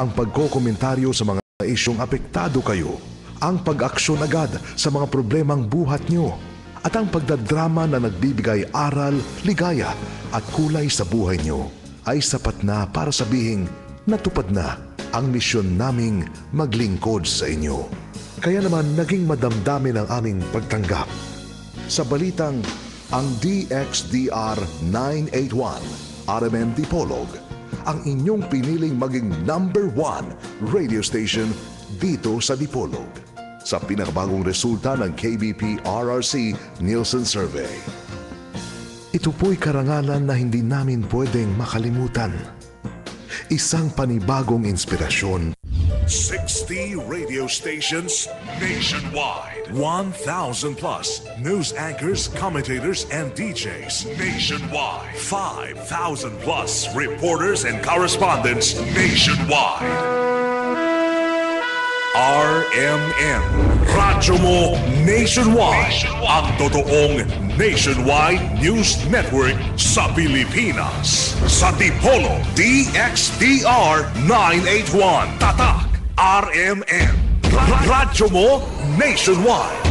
Ang pagkokomentaryo sa mga isyong apektado kayo, ang pag-aksyon agad sa mga problemang buhat nyo, at ang pagdadrama na nagbibigay aral, ligaya at kulay sa buhay nyo ay sapat na para sabihing natupad na ang misyon naming maglingkod sa inyo. Kaya naman naging madamdamin ang aming pagtanggap sa balitang ang DXDR 981 RMN Dipolog, ang inyong piniling maging number 1 radio station dito sa Dipolog, sa pinakabagong resulta ng KBP RRC Nielsen Survey. Ito po'y karangalan na hindi namin pwedeng makalimutan. Isang panibagong inspirasyon. 60 radio stations nationwide. 1,000 plus news anchors, commentators, and DJs nationwide. 5,000 plus reporters and correspondents nationwide. RMN. Radyo mo nationwide. Ang totoong nationwide news network sa Pilipinas. Sa Dipolog, DXDR 981. Tatak RMN. Radyo mo nationwide.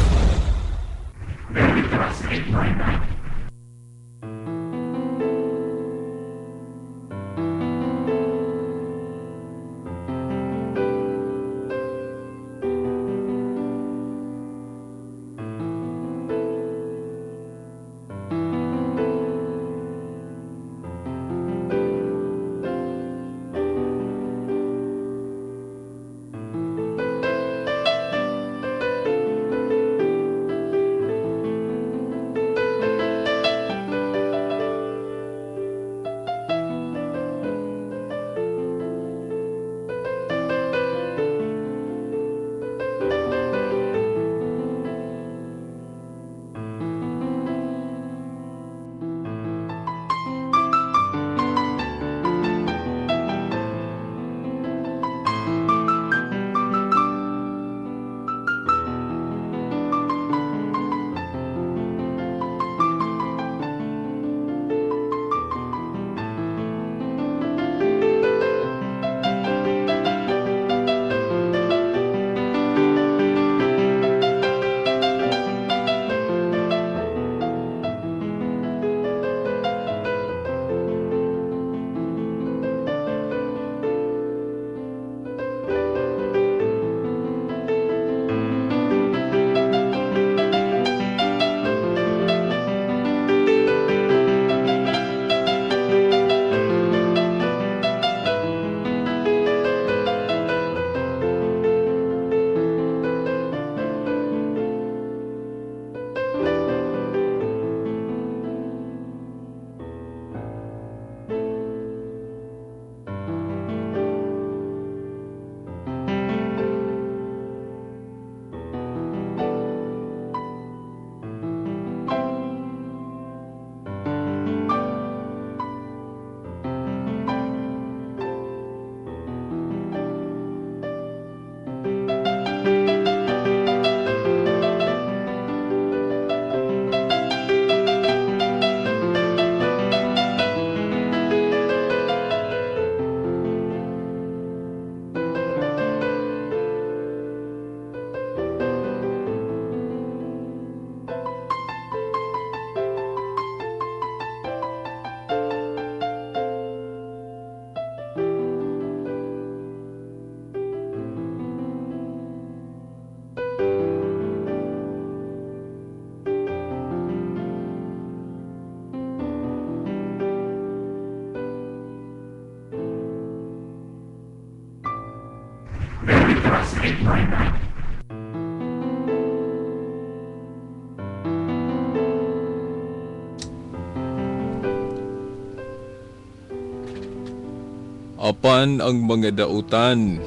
Apan ang mga dautan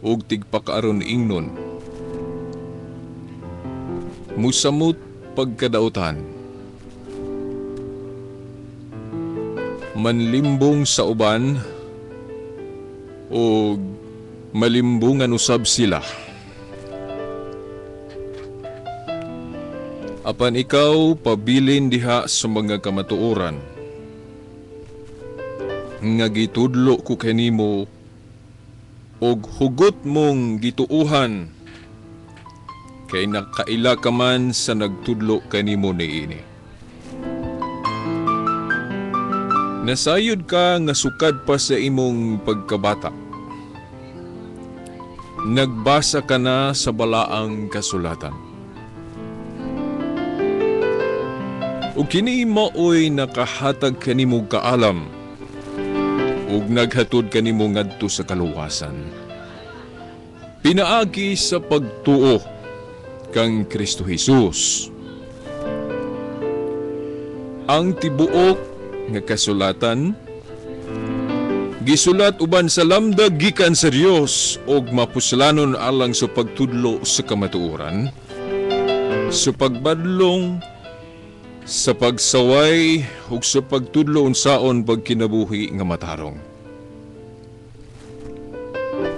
ug tigpakaaron ingnon, musamot pagkadautan, manlimbong sa uban ug malimbungan usab sila. Apan ikaw pabilin diha sa mga kamatuoran nga gitudlo ko kanimo Og hugot mong gituuhan kay nakaila ka man sa nagtudlo kanimo niini. Nasayod ka nga sukad pa sa imong pagkabata. Nagbasa ka na sa balaang kasulatan. Ug kini maoy nakahatag kanimo kaalam ug naghatod kanimo ngadto sa kaluwasan. Pinaagi sa pagtuo kang Kristo Jesus. Ang tibuok nga kasulatan gisulat uban sa lamdag gikan sa Dios og mapuslanon alang sa pagtudlo sa kamatuoran, sa pagbadlong, sa pagsaway ug sa pagtudlo unsaon pagkinabuhi nga matarong.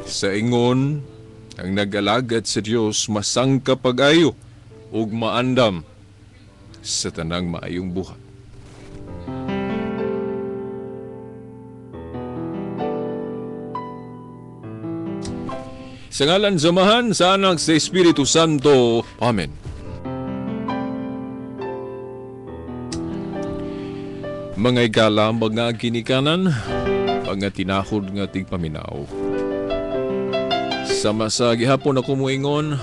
Sa ingon, ang nag-alagad sa Dios masangka pag-ayo ug maandam sa tanang maayong buhat. Sa ngalan sa Amahan, sa Anak, sa Espiritu Santo. Amen. Mga igala, mga ginikanan, mga tinahod nga tigpaminaw. Sama sa gihapon ako moingon,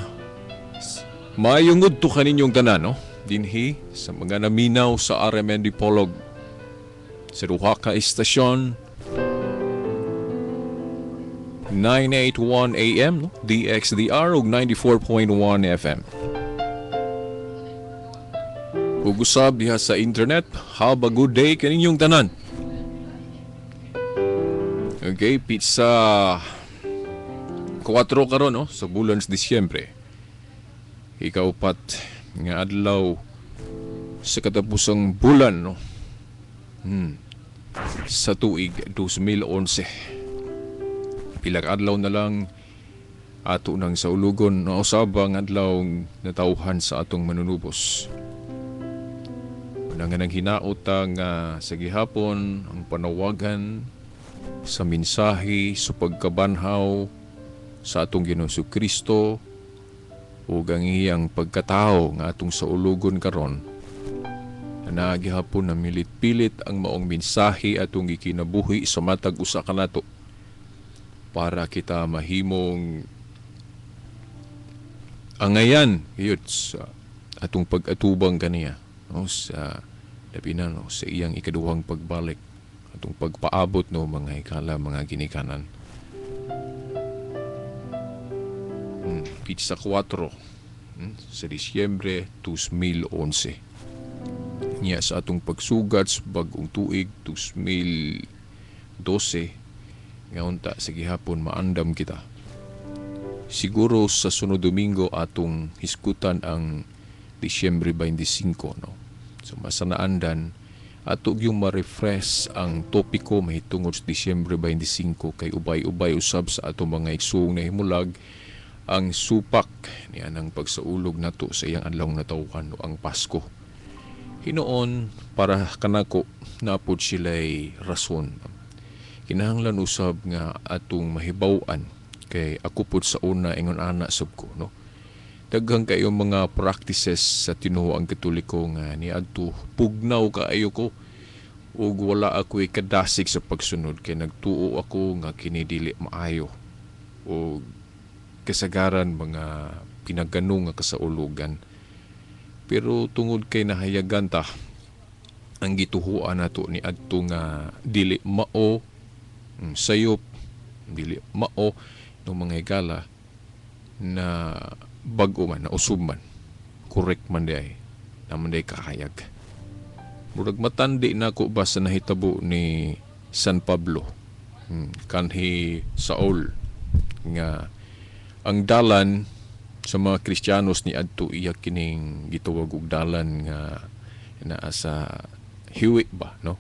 maayong udto kaninyong tanan, no? Dinhi sa mga naminaw sa RMN Dipolog, sa duha ka istasyon, 981 AM, no? DXDR ug 94.1 FM. Ug usab diha sa internet, have a good day kaninyong tanan. Okay, pizza 4 karon, no, sa bulan sa Disyembre. Ikaupat nga adlaw sa katapusang bulan, no. Sa tuig 2011. Pilang adlaw na lang ato nang saulugon na usab ang adlaw natawhan sa atong manunubos. Nga nang hinaot nga sa gihapon ang panawagan sa mensahe sa pagkabanhaw sa atong Ginoong Kristo ug ang iyang pagkatao nga atong saulugon karon. Na gihapon na milit-pilit ang maong mensahe atong gikinabuhi sa matag usa kanato para kita mahimong angayan yun sa atong pag-atubang kaniya, no, sa labi na, no, sa iyang ikaduhang pagbalik, atong pagpaabot, no, mga hikala, mga ginikanan. Pizza 4 sa Disyembre 2011. Niya sa atong pagsugat sa bagong tuig 2012, ngaunta sa gihapon maandam kita. Siguro sa sunod Domingo atong hisgutan ang Disyembre 25, no. So masanaandan ato yung ma-refresh ang topiko mahitungod sa Disyembre 25 kay ubay-ubay usab sa atong mga igsuong nahimulag ang supak niya ng pagsaulog nato sa iyang adlaw natawhan, no, ang Pasko. Hinoon para kanako napod sila'y rason. Kinahanglan usab nga atong mahibaw-an kay ako pod sa una ingon ana sub ko, no. Daghang kayo mga practices sa tinuoang Katoliko nga niadto pugnaw kaayo ko ug wala ako'y kadasig sa pagsunod kay nagtuo ako nga kini dili maayo ug kasagaran mga pinagano nga kasaulugan. Pero tungod kay nahayagan ta ang gituhuan nato ni adto nga dili mao sayop, dili mao ng mga higala na bag-o man, na usub man, correct man di ay, naman di ay kakayag. Murag matandi na ako ba sa nahitabo ni San Pablo, kanhi Saul, nga ang dalan sa mga Kristiyanos ni adto iya kining gitawag og dalan nga naa sa hiwi ba, no?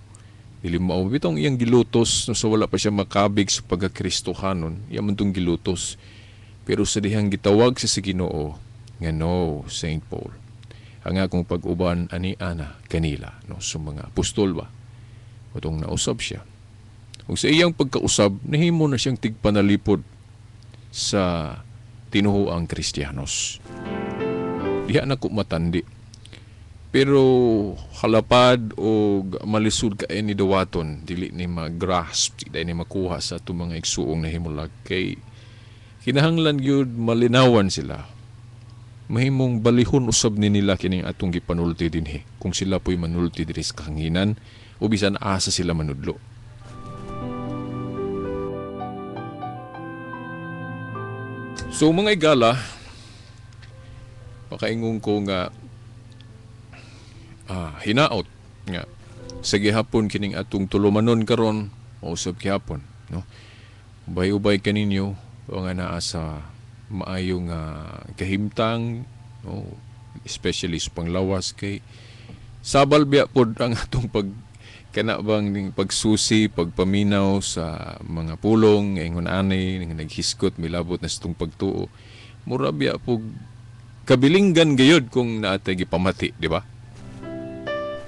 Dili mao bitong iyang gilutos, no, sa wala pa siya makabig sa pagkakristohanon, iya man tong gilutos. Pero sa dihang gitawag siya sa Ginoo nga no, Saint Paul, ang akong pag-uban ani ana kanila, no, sa mga apostol ba, utong nausab siya. Ug sa iyang pagkausab, nahimo na siyang tigpanalipod. sa tinuhuang Kristiyanos. Diha na ko matandi. Pero halapad o malisod ka ni dawaton, dili ni ma-grasp, dili ni makuha sa atong mga igsuong nahimulag kay kinahanglan gyud malinawan sila. Mahimong balihon usab ni nila kining atong gipanulti dinhi kung sila po'y manulti diri sa kahanginan o bisan asa sila manudlo. So mga igala, pakaingon ko nga hinaot nga sa gihapon kining atong tulumanon karon o usab gihapon, no? Ubay-ubay kaninyo nga naa sa maayong kahimtang, no? Especially sa panglawas kay sabal biya pod ang atong pag kana bang ning pagsusi, pagpaminaw sa mga pulong ingon ani nga naghisgot milabot na sa itong pagtuo. Mura biya pug kabilinggan gayud kung naatay gipamati, di ba?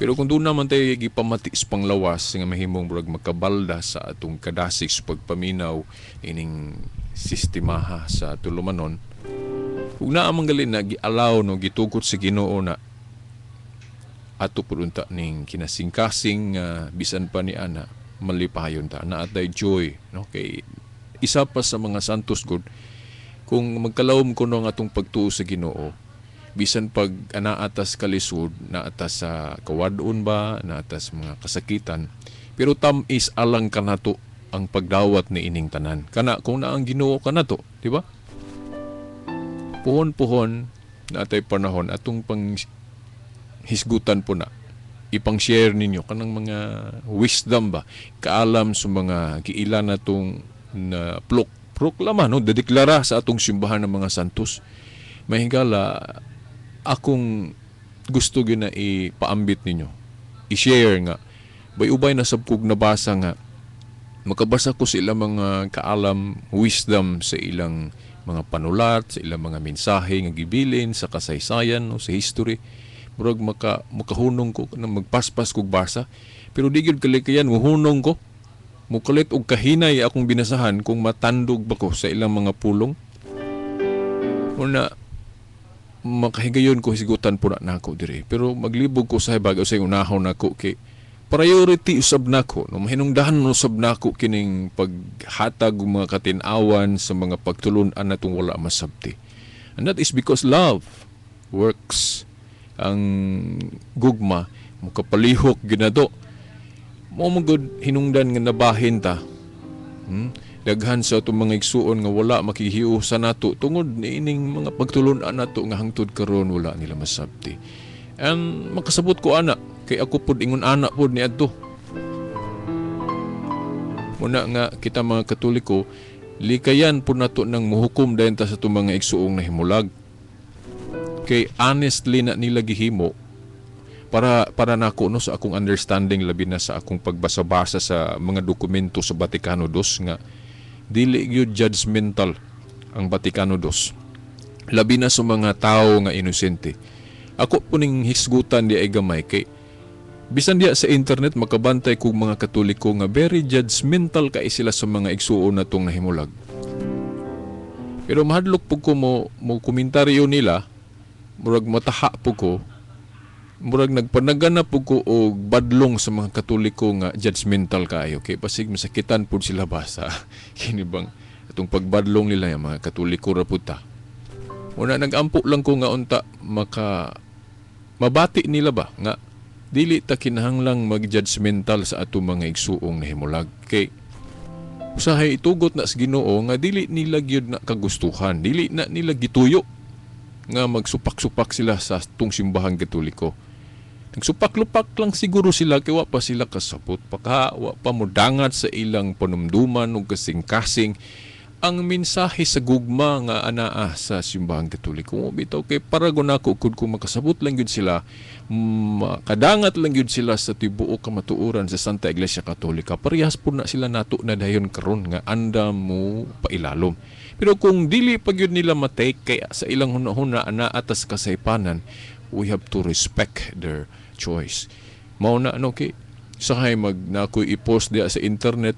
Pero kung doon naman tayo gipamati sa panglawas nga mahimong murag makabalda sa atong kadasig sa pagpaminaw ining sistemaha sa tulumanon, ug naa man gali na gialaw, no, gitugot sa Ginoo na ato pud unta ning kinasingkasing bisan pa ni ana malipayon ta, naa tay joy, no? Kay isa pa sa mga santos gud, kung magkalawom kuno ang atong pagtuo sa Ginoo, bisan pag anaatas kalisod, naatas sa kawadon ba, naatas mga kasakitan, pero tam-is alang kanato ang pagdawat ni ining tanan. Kana kung naa ang Ginoo kanato, di ba? Puhon-puhon naatay panahon atong pang hisgutan po na ipang-share ninyo kanang mga wisdom ba, kaalam sa mga giila natong na proklama, no, dedeklara sa atong simbahan ng mga santos. Mahigala akong gusto gyud na ipaambit ninyo, i-share nga bay-ubay na sab kog nabasa nga makabasa ko sa ilang mga kaalam, wisdom sa ilang mga panulat, sa ilang mga mensahe nga gibilin sa kasaysayan, no, sa history. Murag makahunong ko na magpaspas kog basa, pero di gyud kalikayan muhunong ko, mukalit og kahinay akong binasahan kung matandog ba ko sa ilang mga pulong. Una makahigayon ko hisgutan po na nako diri, pero maglibog ko sa hibag usay unahon nako kay priority usab nako, no, mahinungdahan usab nako kining paghatag og mga katin-awan sa mga pagtulun-an natong wala masabti. And that is because love works. Ang gugma mukapalihok ginado mo magud hinungdan nga nabahin ta. Daghan sa atong mga igsuon nga wala makihiusa nato tungod niining mga pagtulun-an nato nga hangtod karon wala nila masabti. And makasabot ko ana kay ako pud ingon ana pud niadto. Muna nga kita mga Katoliko, likayan pud nato nang muhukom dayon ta sa atong mga igsuong nahimulag. Kay honestly na nila gihimo para nako, no, sa akong understanding, labi na sa akong pagbasa-basa sa mga dokumento sa Vaticano II, nga dili gyud judgmental ang Vaticano II, labi na sa mga tawo nga inosente. Ako po ning hisgutan di ay gamay kay bisan diya sa internet makabantay kog mga Katoliko nga very judgmental kay sila sa mga igsuon natong nahimulag. Pero mahadlok pug ko mo komentaryo nila, murag mataha po ko, murag nagpanagana po ko og badlong sa mga Katoliko nga judgmental kaayo kay pasig masakitan pud sila ba sa kini bang atong pagbadlong nila yung mga Katoliko ra pud ta. Una nagampo lang ko nga unta maka mabati nila ba nga dili ta kinahanglang mag-judgmental sa atong mga igsuong nahimulag kay usahay itugot na sa Ginoo nga dili nila gyud na kagustuhan, dili na nila gituyo nga magsupak-supak sila sa tong simbahang Katoliko. Nagsupak-lupak lang siguro sila kay wa pa sila kasabot, paka wa pa modangat sa ilang panumduman ug kasing-kasing ang mensahe sa gugma nga anaa sa simbahang Katoliko. Bitaw kay paragon nako kud kung makasabot lang gyud sila, makadangat lang gyud sila sa tibuok kamatuoran sa Santa Iglesia Katolika. Parehas pud na sila nato na dayon karon nga anda mo pailalom. Pero kung dili pa gyud nila matake kay sa ilang hunahuna ana atas kasaypanan, we have to respect their choice. Mao na ano kay sahay mag nakoy i-post diya sa internet,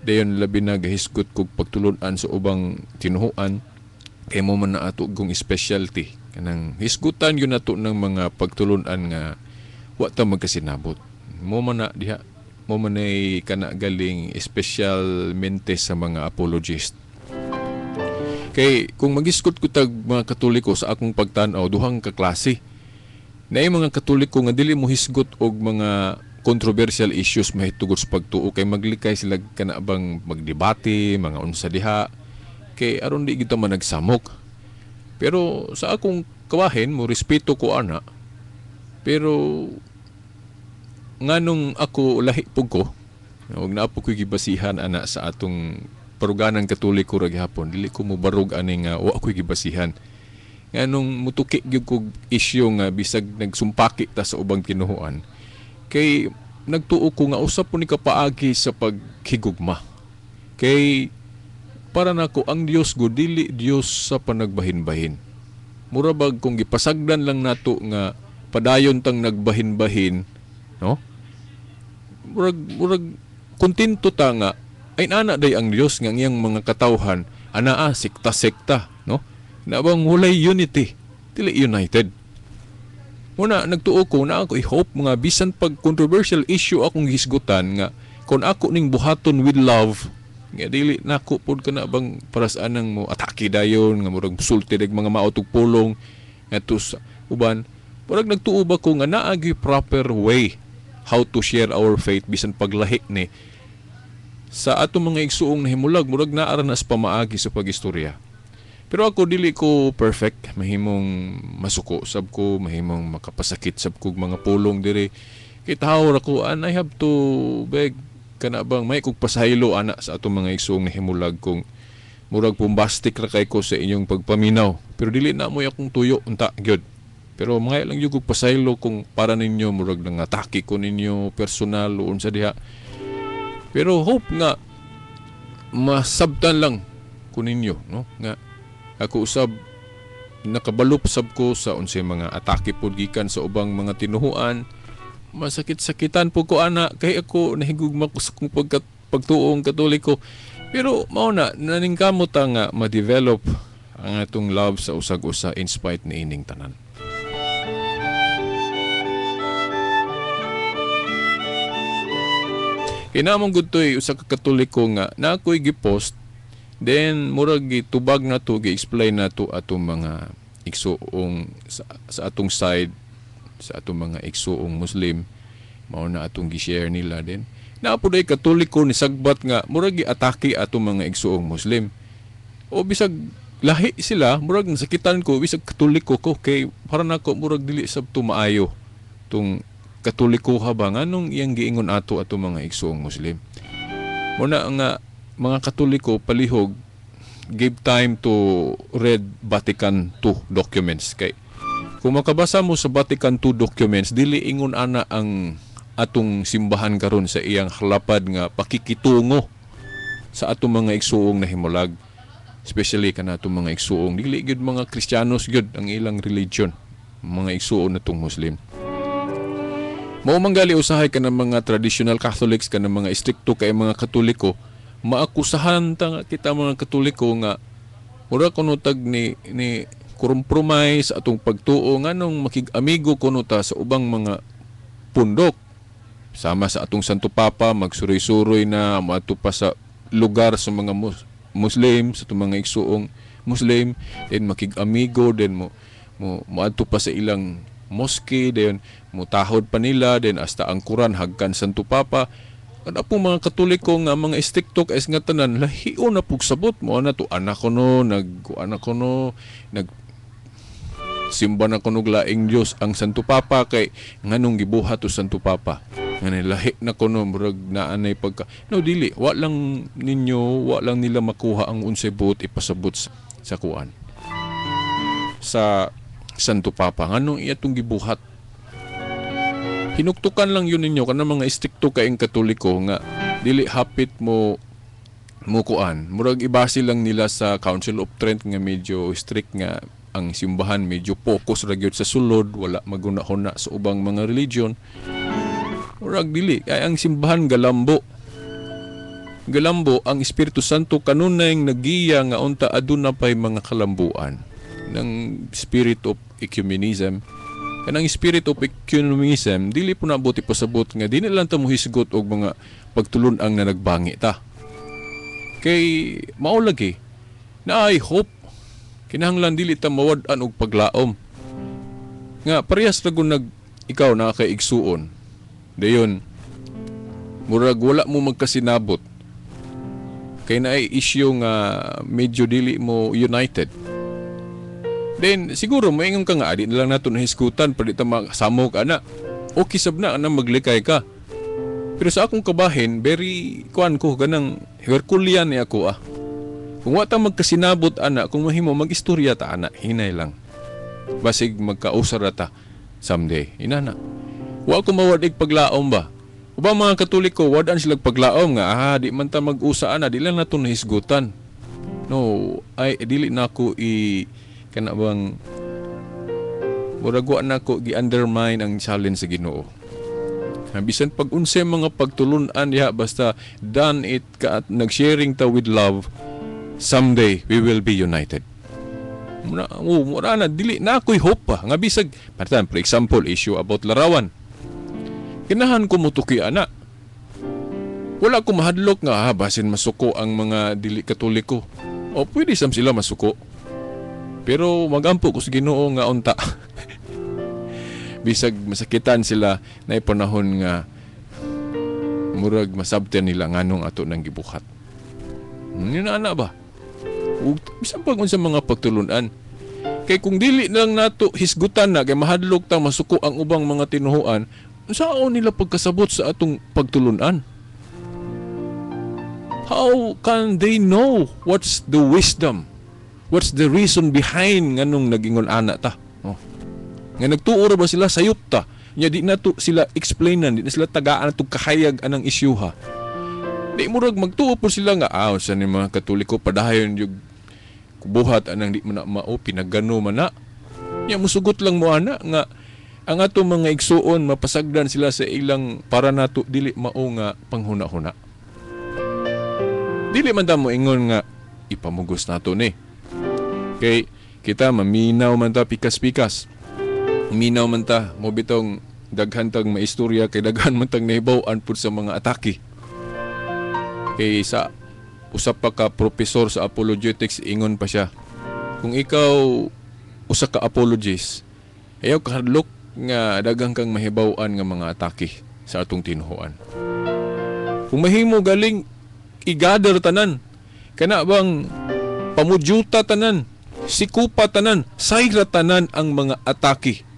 Dayon labi na gahisgot kog pagtulunan sa ubang tinuhuan kay mo man na ato gong specialty kanang hisgutan yun nato ng mga pagtulunan nga wa ta magkasinabot. Mo man na diha, mo man ay kana galing espesyalmente sa mga apologist. Kay kung magisgot ko tag mga Katoliko sa akong pagtan-aw, duhang kaklase. Naay mga Katoliko nga dili mo hisgot og mga controversial issues mahitungod sa pagtuo kay maglikay sila kana bang magdebate, mga unsa diha kay aron di kita managsamok. Pero sa akong kawahin mo respeto ko ana. Pero nganong ako lahi pug ko, og naa po ko'y gibasihan ana sa atong paruganan Katoliko ra gihapon, dili ko mobarog ani nga wa ko'y gibasihan. Nganong mutuki gyud kog isyu nga bisag nagsumpaki ta sa ubang tinuhuan, kay nagtuo ko nga usa po ni kapaagi sa paghigugma. Kay para nako ang Dios go dili Dios sa panagbahin-bahin. Mura bag kung gipasagdan lang nato nga padayon tang nagbahin-bahin, no? Murag kontento ta nga ay ana day ang Dios nga iyang mga katawhan anaa sekta-sekta, no? Nabang walay unity, dili united. Muna nagtuo ko na ako i-hope mga bisan pag controversial issue akong hisgutan nga kon ako ning buhaton with love nga dili nako pod kana bang para sa anang mo atake dayon nga murag sulti dag mga maotog pulong ngadto sa uban, murag nagtuo ba ko nga naa gyud proper way how to share our faith bisan paglahi ni sa atong mga igsuong nahimulag, murag naa ra na sa pamaagi sa pagistorya. Pero ako dili ko perfect, mahimong masuko sab ko, mahimong makapasakit sab kog mga pulong diri. Kay tawo ra ko and I have to beg kana bang may kog pasaylo ana sa atong mga igsuong nahimulag kung murag bombastic ra kay ko sa inyong pagpaminaw. Pero dili na moy akong tuyo unta gyud. Pero mga lang gyud kog pasaylo kung para ninyo murag nangatake ko ninyo personal o unsa diha. Pero hope nga masabtan lang ko ninyo, no? Nga ako usab nakabalop sab ko sa unsay mga atake pod gikan sa ubang mga tinuhuan. Masakit-sakitan po ko ana kay ako nahigugma ko sa kong pagtuong Katoliko. Pero mao na naningkamot ta nga ma-develop ang atong love sa usag-usa in spite ni ining tanan. Kinamong gud toy usa ka Katoliko nga na ako'y gipost, then murag gitubag na to, gi-explain na to atong mga igsuong sa atong side, sa atong mga igsuong Muslim, mao na atong gi-share nila din. Naa po day Katoliko ni sagbat nga murag giatake atong mga igsuong Muslim. O bisag lahi sila, murag nasakitan ko bisag Katoliko ko kay para nako murag dili sab tumaayo tung Katoliko ha ba nganong iyang giingon ato atong mga igsuong Muslim. Muna nga mga Katoliko palihog give time to read Vatican II documents kay kung makabasa mo sa Vatican II documents dili ingon ana ang atong simbahan karon sa iyang halapad nga pakikitungo sa atong mga igsuong nahimulag, especially kana atong mga igsuong dili gyud mga Kristiyanos gyud ang ilang religion, mga igsuon natong Muslim. Mao man gali usahay kanang mga traditional Catholics, kanang mga estrikto kay mga Katoliko, maakusahan ta nga kita mga Katoliko nga mura kuno tag ni compromise atong pagtuo nganong makig-amigo kuno ta sa ubang mga pundok. Sama sa atong Santo Papa magsuroy-suroy na moadto pa sa lugar sa mga Muslim, sa atong mga igsuong Muslim, then makig-amigo, then mo moadto pa sa ilang mosque, then mutahod pa nila, then hasta ang Quran hagkan Santo Papa. Kada po mga Katoliko nga mga estrikto kay nga tanan lahion na pugsabot mo ana to anak ko no nag ko no nag simba na kuno laing Dios ang Santo Papa kay nganong gibuhat to Santo Papa ngani lahi na kuno murag naanay pagka no dili wa lang ninyo wa lang nila makuha ang unsay buot ipasabot sa kuan sa Santo Papa nganong iya tong gibuhat. Hinuktukan lang yun ninyo kanang mga estrikto kaing Katoliko nga dili hapit mo mukuan. Murag ibase lang nila sa Council of Trent nga medyo strict nga ang simbahan medyo focus ra gyud sa sulod, wala maguna-huna sa ubang mga religion. Murag dili kay ang simbahan galambo. Galambo ang Espiritu Santo kanunay nagiya nga unta aduna pay mga kalambuan ng spirit of ecumenism. Kanang spirit of ecumenism, dili po na buti pasabot nga dili lang ta mohisgot og mga pagtulun-ang na nagbangi ta. Kay mao lagi na I hope kinahanglan dili ta mawad-an og paglaom. Nga parehas ra gud nag ikaw na kay igsuon. Dayon murag wala mo magkasinabot. Kay naay issue nga medyo dili mo united. Then siguro moingon ka nga adi na lang nato nahisgutan pa di ta masamok ana. Okay sab na anang maglikay ka. Pero sa akong kabahin, very kuan ko ganang Herculean ni ako ah. Kung wa ta magkasinabot ana, kung mahimo magistorya ta ana, hinay lang. Basig magkausar ra ta someday. Inana. Wa ko mawad-ig paglaom ba. Uba mga Katoliko, wad-an sila paglaom nga di man ta mag-usa ana, di lang nato nahisgutan. No, ay dili na ako i kana bang murag wa na ko gi-undermine ang challenge sa Ginoo. Bisan pag unsay mga pagtulun-an diha, basta done it ka at nag-sharing ta with love, someday we will be united. Muna, oh, mura na dili na ako'y hope pa nga bisag patan, for example, issue about larawan. Ganahan ko mutuki ana. Wala ko mahadlok nga basin masuko ang mga dili Katoliko. O pwede sam sila masuko. Pero magampo ko sa Ginoo nga unta. Bisag masakitan sila, na panahon nga murag masabtan nila nganong ato nang gibuhat. Yun na ana ba? Ug bisan pag unsa mga pagtulunan. Kay kung dili na lang nato hisgutan na kay mahadlok ta masuko ang ubang mga tinuhuan, unsaon nila pagkasabot sa atong pagtulunan? How can they know what's the wisdom? What's the reason behind nganong nagingon ana ta? Oh. Nga nagtuo ra ba sila sayop ta? Nya di na to sila explainan, di na sila tagaan atong kahayag anang isyuha. Di murag magtuo po sila nga sa ni mga Katoliko padayon yung buhat anang di man na mao pinagano man na. Nya musugot lang mo ana nga ang ato mga igsuon mapasagdan sila sa ilang para nato dili mao nga panghuna-huna. Dili man ta mo ingon nga ipamugos nato ni. Kay kita maminaw man ta pikas-pikas. Minaw man ta mo bitong daghan tag maistorya kay daghan man tag nahibaw-an pud sa mga atake. Kay sa usa pa ka profesor sa apologetics, ingon pa siya, kung ikaw usa ka apologist, ayaw kahadlok nga daghang kang mahibaw-an nga mga atake sa atong tinuhuan. Kung mahimo galing i-gather tanan, kana bang pamudyuta tanan, sikupa tanan, sayra tanan ang mga atake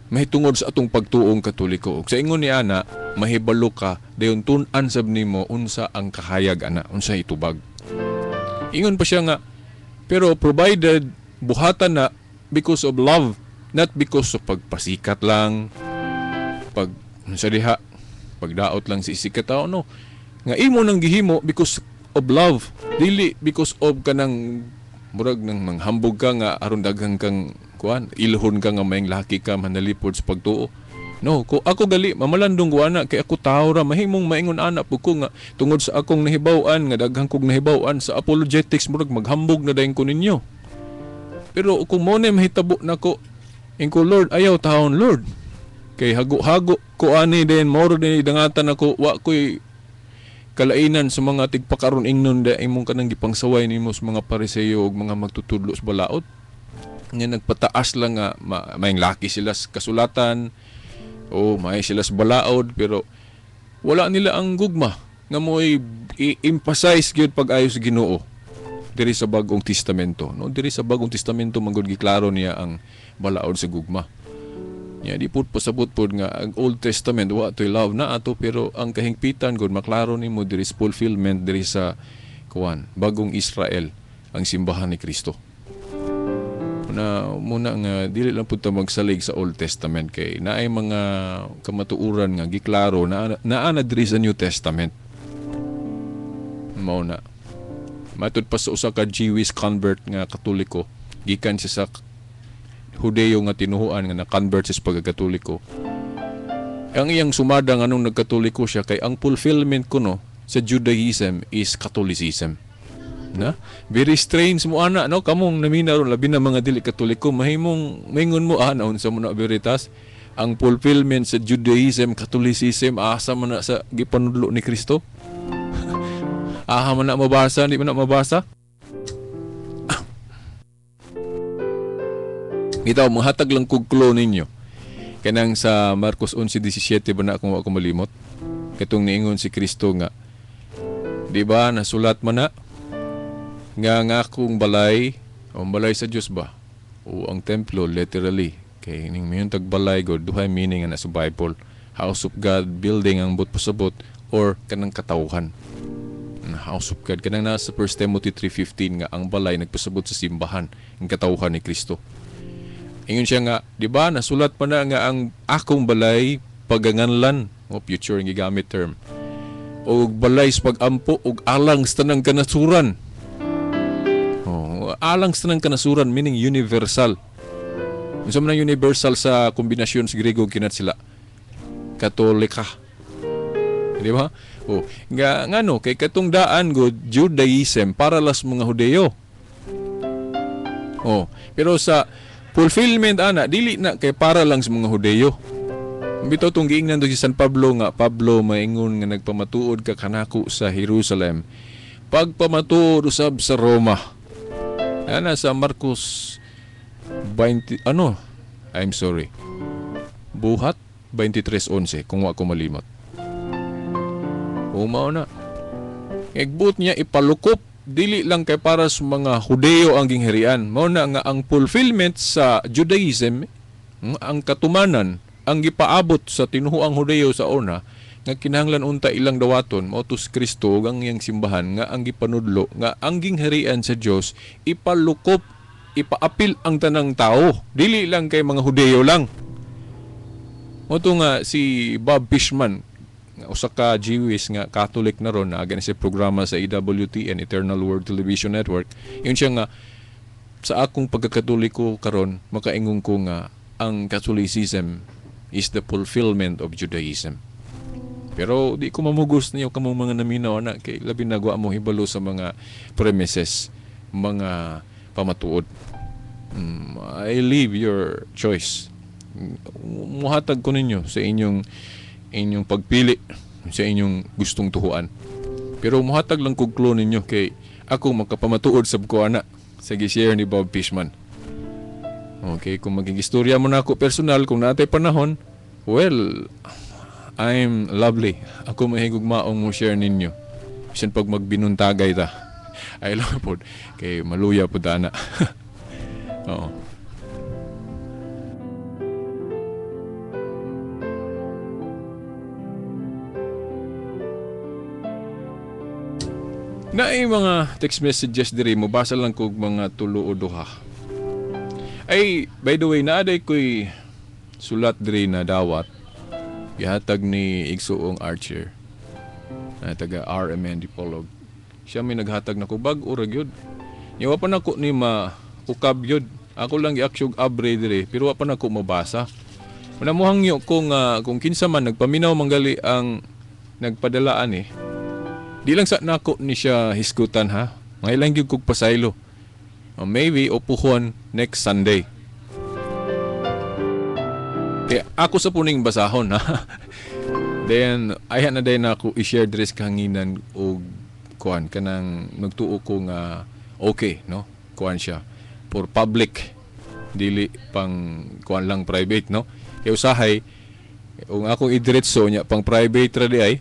mahitungod sa atong pagtuong Katoliko. Sa ingon ni ana, mahibalo ka dayon tun-an sab nimo unsa ang kahayag ana, unsa itubag. Ingon pa siya nga pero provided buhatan na because of love, not because of pagpasikat lang, pag unsa diha, pagdaot lang si isikat tao, no. Nga imo nang gihimo because of love, dili because of kanang murag nang manghambog ka nga aron daghang kang kuan, ilhon ka nga mayang laki ka manalipod sa pagtuo. No, ko ako gali mamalandong ko ana kay ako tawo ra mahimong maingon ana pud ko nga tungod sa akong nahibaw-an nga daghang kog nahibaw-an sa apologetics murag maghambog na dayon ko ninyo. Pero kung mo na mahitabo nako, ingko Lord, ayaw taon Lord. Kay hago-hago ko ani din moro din dangatan ako, wa ko'y kalainan sa mga tigpakaron ingnon da imong kanang gipangsaway nimo sa mga Pariseo ug mga magtutudlo sa balaod. Nga nagpataas lang nga maayong laki sila sa kasulatan o may sila sa balaod, pero wala nila ang gugma nga mo'y i-emphasize gyud pag-ayo sa Ginoo diri sa Bagong Testamento. No, diri sa Bagong Testamento manggod giklaro niya ang balaod sa gugma. Nya di pud pasabot pud nga ang Old Testament wa toy love na ato, pero ang kahingpitan gud maklaro nimo diri sa fulfillment diri sa kuan Bagong Israel, ang simbahan ni Kristo. Na muna nga dili lang pud ta magsalig sa Old Testament kay naay mga kamatuoran nga giklaro na naa na diri sa New Testament. Mao na. Matud pa sa usa ka Jewish convert nga Katoliko, gikan siya sa Hudeo nga tinuhuan nga na-convert siya sa pagkakatoliko. Ang iyang sumada nga nung nagkatoliko siya kay ang fulfillment kuno sa Judaism is Catholicism. Na? Very strange mo ana, no? Kamong namina ron, labi na mga dili Katoliko, mahimong maingon mo ana unsa mo na Veritas, ang fulfillment sa Judaism, Catholicism, asa man na sa gipanudlo ni Kristo? Aha man na mabasa, di man na mabasa? Itaw, manghatag lang kog clue ninyo. Kanang sa Marcos 11:17 ba na kung wa ko malimot? Katong niingon si Kristo nga, di ba nasulat man na nga ang akong balay, ang balay sa Dios ba? O ang templo literally. Kay ning mayon tag balay god, duhay meaning ana sa Bible. House of God, building ang but pasabot, or kanang katawhan. House of God kanang nasa 1 Timothy 3:15 nga ang balay nagpasabot sa simbahan, ang katawhan ni Kristo. Ingon siya nga, di ba nasulat pa na nga ang akong balay paganganlan, o future ang gigamit term, og balay sa pag-ampo og alang sa tanang kanasuran. Oh, alang sa tanang kanasuran meaning universal. Unsa man ang universal sa kombinasyon sa Grego kinat sila? Katolika. Di ba? Oh, nga ngano kay katong daan god Judaism para las mga Hudeo. Oh, pero sa fulfillment ana dili na kay para lang sa mga Hudeo. Bitaw tong giingnan to si San Pablo nga Pablo maingon nga nagpamatuod ka kanako sa Jerusalem, pagpamatuod usab sa Roma. Ana sa Marcos 20 ano? I'm sorry. Buhat 23:11 kung wa ko malimot. Mao na. Igbut niya ipalukop dili lang kay para sa mga Hudeo ang gingharian. Mao na nga ang fulfillment sa Judaism, ang katumanan, ang gipaabot sa tinuhuang Hudeo sa una nga kinahanglan unta ilang dawaton mao to si Kristo ug ang iyang simbahan nga ang gipanudlo nga ang gingharian sa Dios ipalukop, ipaapil ang tanang tao, dili lang kay mga Hudeo lang. Mao to nga si Bob Fishman, usa ka Jewish nga Catholic na ron, naa gani sa programa sa EWTN, Eternal World Television Network. Yun siya nga sa akong pagkakatoliko karon makaingon ko nga ang Catholicism is the fulfillment of Judaism. Pero di ko mamugos niyo kamong mga naminaw na kay labi na gwa mo hibalo sa mga premises, mga pamatuod. I leave your choice. Muhatag ko ninyo sa inyong pagpili, sa inyong gustong tuhuan. Pero muhatag lang kog clue ninyo kay ako makapamatuod sab ko ana sa gi-share ni Bob Fishman. Okay, kung magigistorya mo na ako personal, kung naatay panahon, well, I'm lovely. Ako mahigugmaong mo share ninyo. Bisan pag magbinuntagay ta. Ay lang po, kay maluya po ta na. Oo. Naay mga text messages diri, mobasa lang kog mga tulo o duha. Ay, by the way, naaday ko'y sulat diri na dawat. Gihatag ni Igsuong Archer, na taga RMN Dipolog. Siya may naghatag na ko bag-o ra gyud. Niwa pa nako ni maukab gyud. Ako lang giaksyog abre diri, pero wa pa nako mabasa. Manamuhangyo ko nga kung kinsa man nagpaminaw manggali ang nagpadalaan eh. Di lang sa nako ni siya hisgutan ha. Ngailang gyud kog pasaylo. Maybe opuhon next Sunday. Kaya ako sa puning basahon ha. Then ayan na din ako i-share diri sa kahanginan og kuan kanang nagtuo ko nga okay no. Kuan siya for public, dili pang kuan lang private no. Kay usahay ug akong idiretso nya pang private ra di ay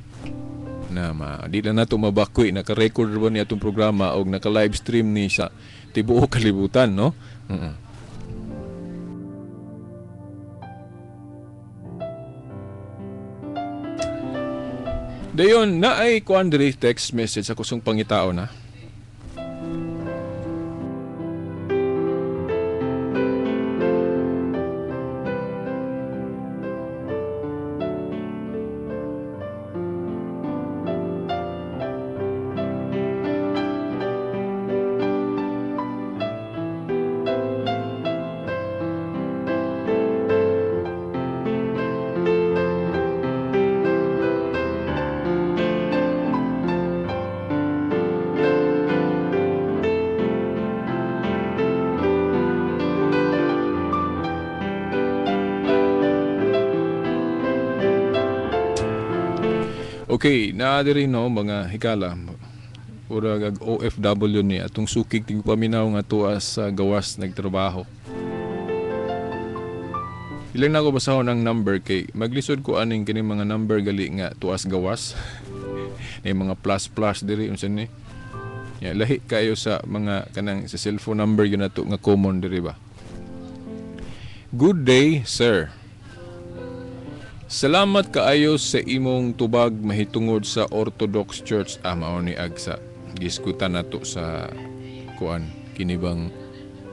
na ma di na nato mabakoy, naka-record ba niya atong programa og naka-live stream ni sa tibuok kalibutan no. Dayon na ay kuan diri text message ako sung pangitao na. Okay, naa diri, no, mga higala. Ura ag OFW ni atong sukig tingpaminaw nga tuwa sa gawas nagtrabaho. Ilang na ako basahon ang number kay maglisod ko aning kini mga number gali nga tuas gawas. May mga plus plus diri, unsa ni? Ya, lahi kayo sa mga kanang sa cellphone number yun nato nga common diri ba. Good day, sir. Salamat kaayo sa imong tubag mahitungod sa Orthodox Church. Ah, mao ni ag sa giskutan nato sa kuan kini bang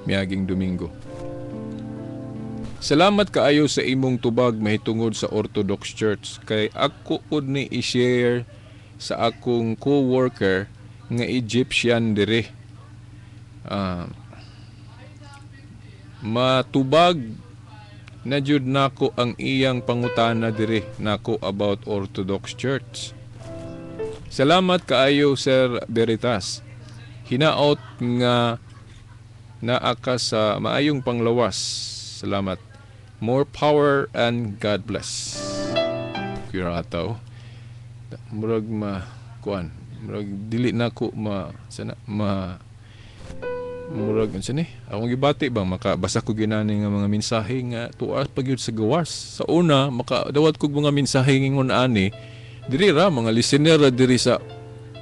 miaging Domingo. Salamat kaayo sa imong tubag mahitungod sa Orthodox Church kay ako pud ni i-share sa akong co-worker nga Egyptian dire. Ah, matubag na jud nako ang iyang pangutana dire nako about Orthodox Church. Salamat kaayo, Sir Veritas. Hinaot nga naa ka sa maayong panglawas. Salamat. More power and God bless. Kuya ataw. Murag ma kuan, murag dili na ko ma sana ma murag unsa ni? Akong gibati bang makabasa ko ginani nga mga mensahe nga tuas pag yun sa gawas. Sa una makadawat kog mga mensahe ngingon ani diri ra mga listener ra diri sa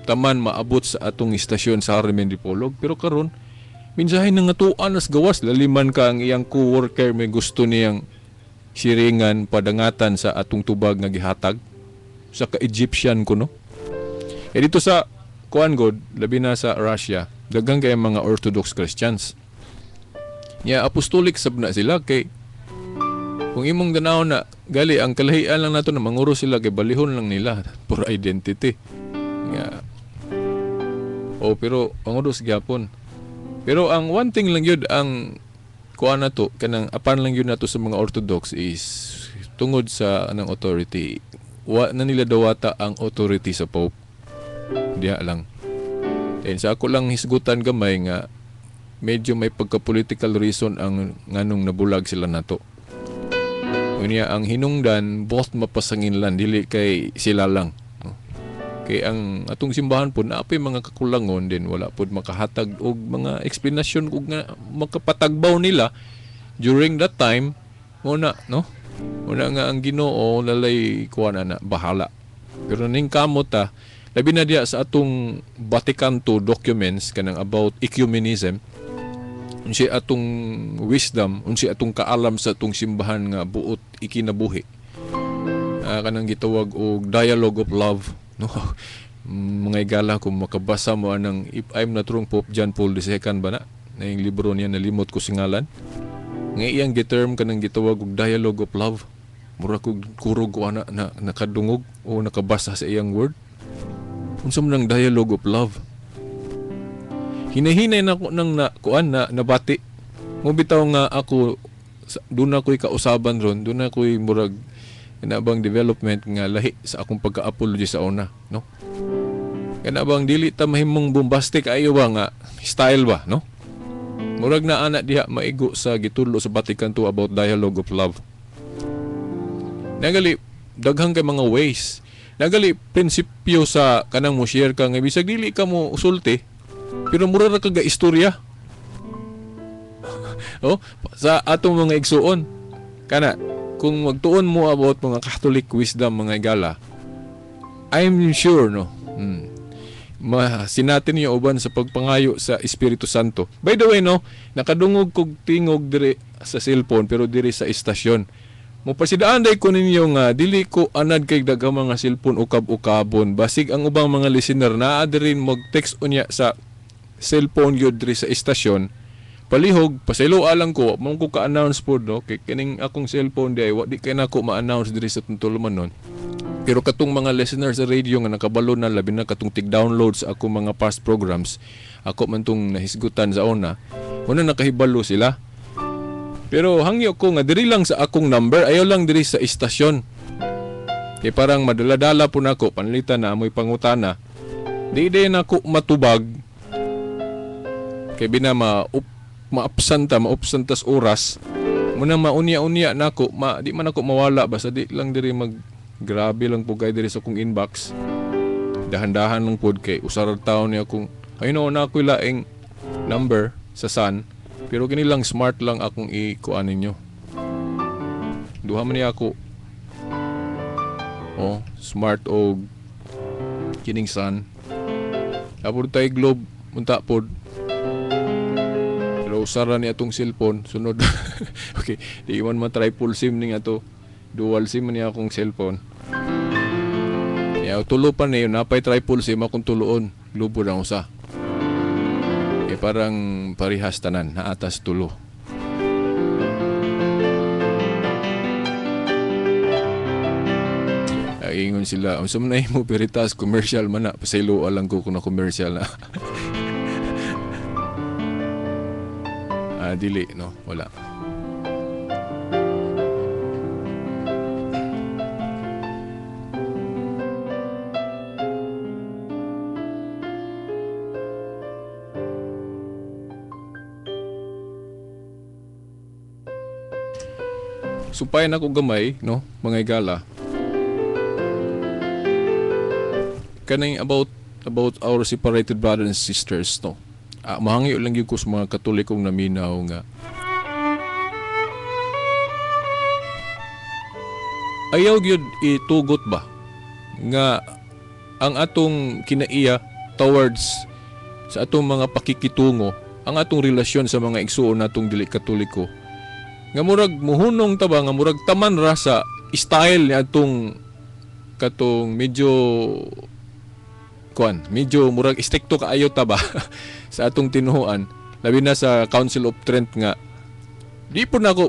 taman maabot sa atong istasyon sa Harmen Dipolog, pero karon mensahe na nga tuan nas gawas, laliman ka ang iyang co-worker may gusto niyang siringan padangatan sa atong tubag nga gihatag sa ka-Egyptian kuno. E dito sa kuan god, labi na sa Russia, daghan kay mga Orthodox Christians. Ya, apostolic sab na sila kay kung imong danaw na gali ang kalahian lang nato na manguro sila kay balihon lang nila for identity. Nga. Oh, pero panguros gyapon. Pero ang one thing lang yun ang kuan nato kanang apan lang yun nato sa mga Orthodox is tungod sa anang authority. Wa na nila dawata ang authority sa Pope. Diha lang. Then sa ako lang hisgutan gamay nga medyo may pagka-political reason ang nganong nabulag sila nato. Unya ang hinungdan both mapasanginlan, dili kay sila lang. No? Kay ang atong simbahan po naa mga kakulangon din, wala pod makahatag og mga explanation og nga makapatagbaw nila during that time muna, no? Una nga ang Ginoo lalay kuan ana bahala. Pero ning kamot ta labi na diya sa atong Vatican II documents kanang about ecumenism, unsi atong wisdom, unsi atong kaalam sa atong simbahan nga buot ikinabuhi, kanang gitawag og dialogue of love, no? Mga igala, kung makabasa mo anang, if I'm not wrong, Pope John Paul II ba na na yung libro niya, nalimot ko singalan, nga iyang giterm kanang gitawag og dialogue of love, mura kog kurog ko ana na nakadungog o nakabasa sa iyang word. Unsa man ang dialogue of love? Hinahinay na ko nang na kuan na nabati. Mo bitaw nga ako doon ako'y kausaban ron, doon ako'y murag kana bang development nga lahi sa akong pagka-apology sa una, no? Kana bang dili ta mahimong bombastic ayo ba nga style ba, no? Murag na ana diha maigo sa gitudlo sa Vatican II about dialogue of love. Nagali daghang kay mga ways. Nagali prinsipyo sa kanang mo share ka nga bisag dili ka mo usulti pero mura ra ka ga istorya. Oh, sa atong mga igsuon. Kana kung magtuon mo about mga Catholic wisdom, mga igala, I'm sure, no. Masinati niyo uban sa pagpangayo sa Espiritu Santo. By the way, no, nakadungog kog tingog diri sa cellphone pero diri sa istasyon. Mopasidaan day ko ninyo nga dili ko anad kay daghang mga cellphone ukab-ukabon. Basig ang ubang mga listener naa diri mag-text unya sa cellphone gyud diri sa istasyon. Palihog pasaylo lang ko, mo ko ka-announce pod, no, kay kining akong cellphone di ay wa di kay nako ma-announce diri sa tulumanon nun. Pero katong mga listeners sa radio nga nakabalo na, labi na katong tig-download sa akong mga past programs, ako man tong nahisgutan sa una, una nakahibalo sila. Pero hangyo ko nga diri lang sa akong number, ayaw lang diri sa istasyon. Kay parang madala-dala po nako, panlitan na amoy pangutana. Di di nako matubag. Kay bina maabsanta, maabsantas oras. Muna maunya-unya nako, di man ako mawala basta di lang diri mag grabe lang po kay diri sa akong inbox. Dahan-dahan lang pod kay usar taon niya kung ayun na ako'y laing number sa Sun, pero kini lang Smart lang akong ikuan ninyo. Duha man niya ako. Oh, Smart og kining Sun. Apod tay Globe unta pod. Pero usara ni atong cellphone sunod. Okay, di man ma-triple SIM ning ato. Dual SIM man niya akong cellphone. Ya tulo pa niyo napay triple SIM akong tuloon. Globe lang usa. Eh parang parihas tanan naatas tulo. Ingon sila, unsa man ay mo Veritas commercial man na, pasaylo lang ko kung na commercial na. Dili no, wala. Sumpayan ako gamay, no, mga igala. Kaning about our separated brothers and sisters, no. Mahangyo lang gyud ko sa mga Katolikong naminaw nga ayaw gyud itugot ba nga ang atong kinaiya towards sa atong mga pakikitungo, ang atong relasyon sa mga igsuon natong dili Katoliko, nga murag muhunong ta ba, nga murag taman ra sa style ni atong katong medyo kuan, medyo murag istrikto kaayo ta ba sa atong tinuoan, labi na sa Council of Trent nga di po nako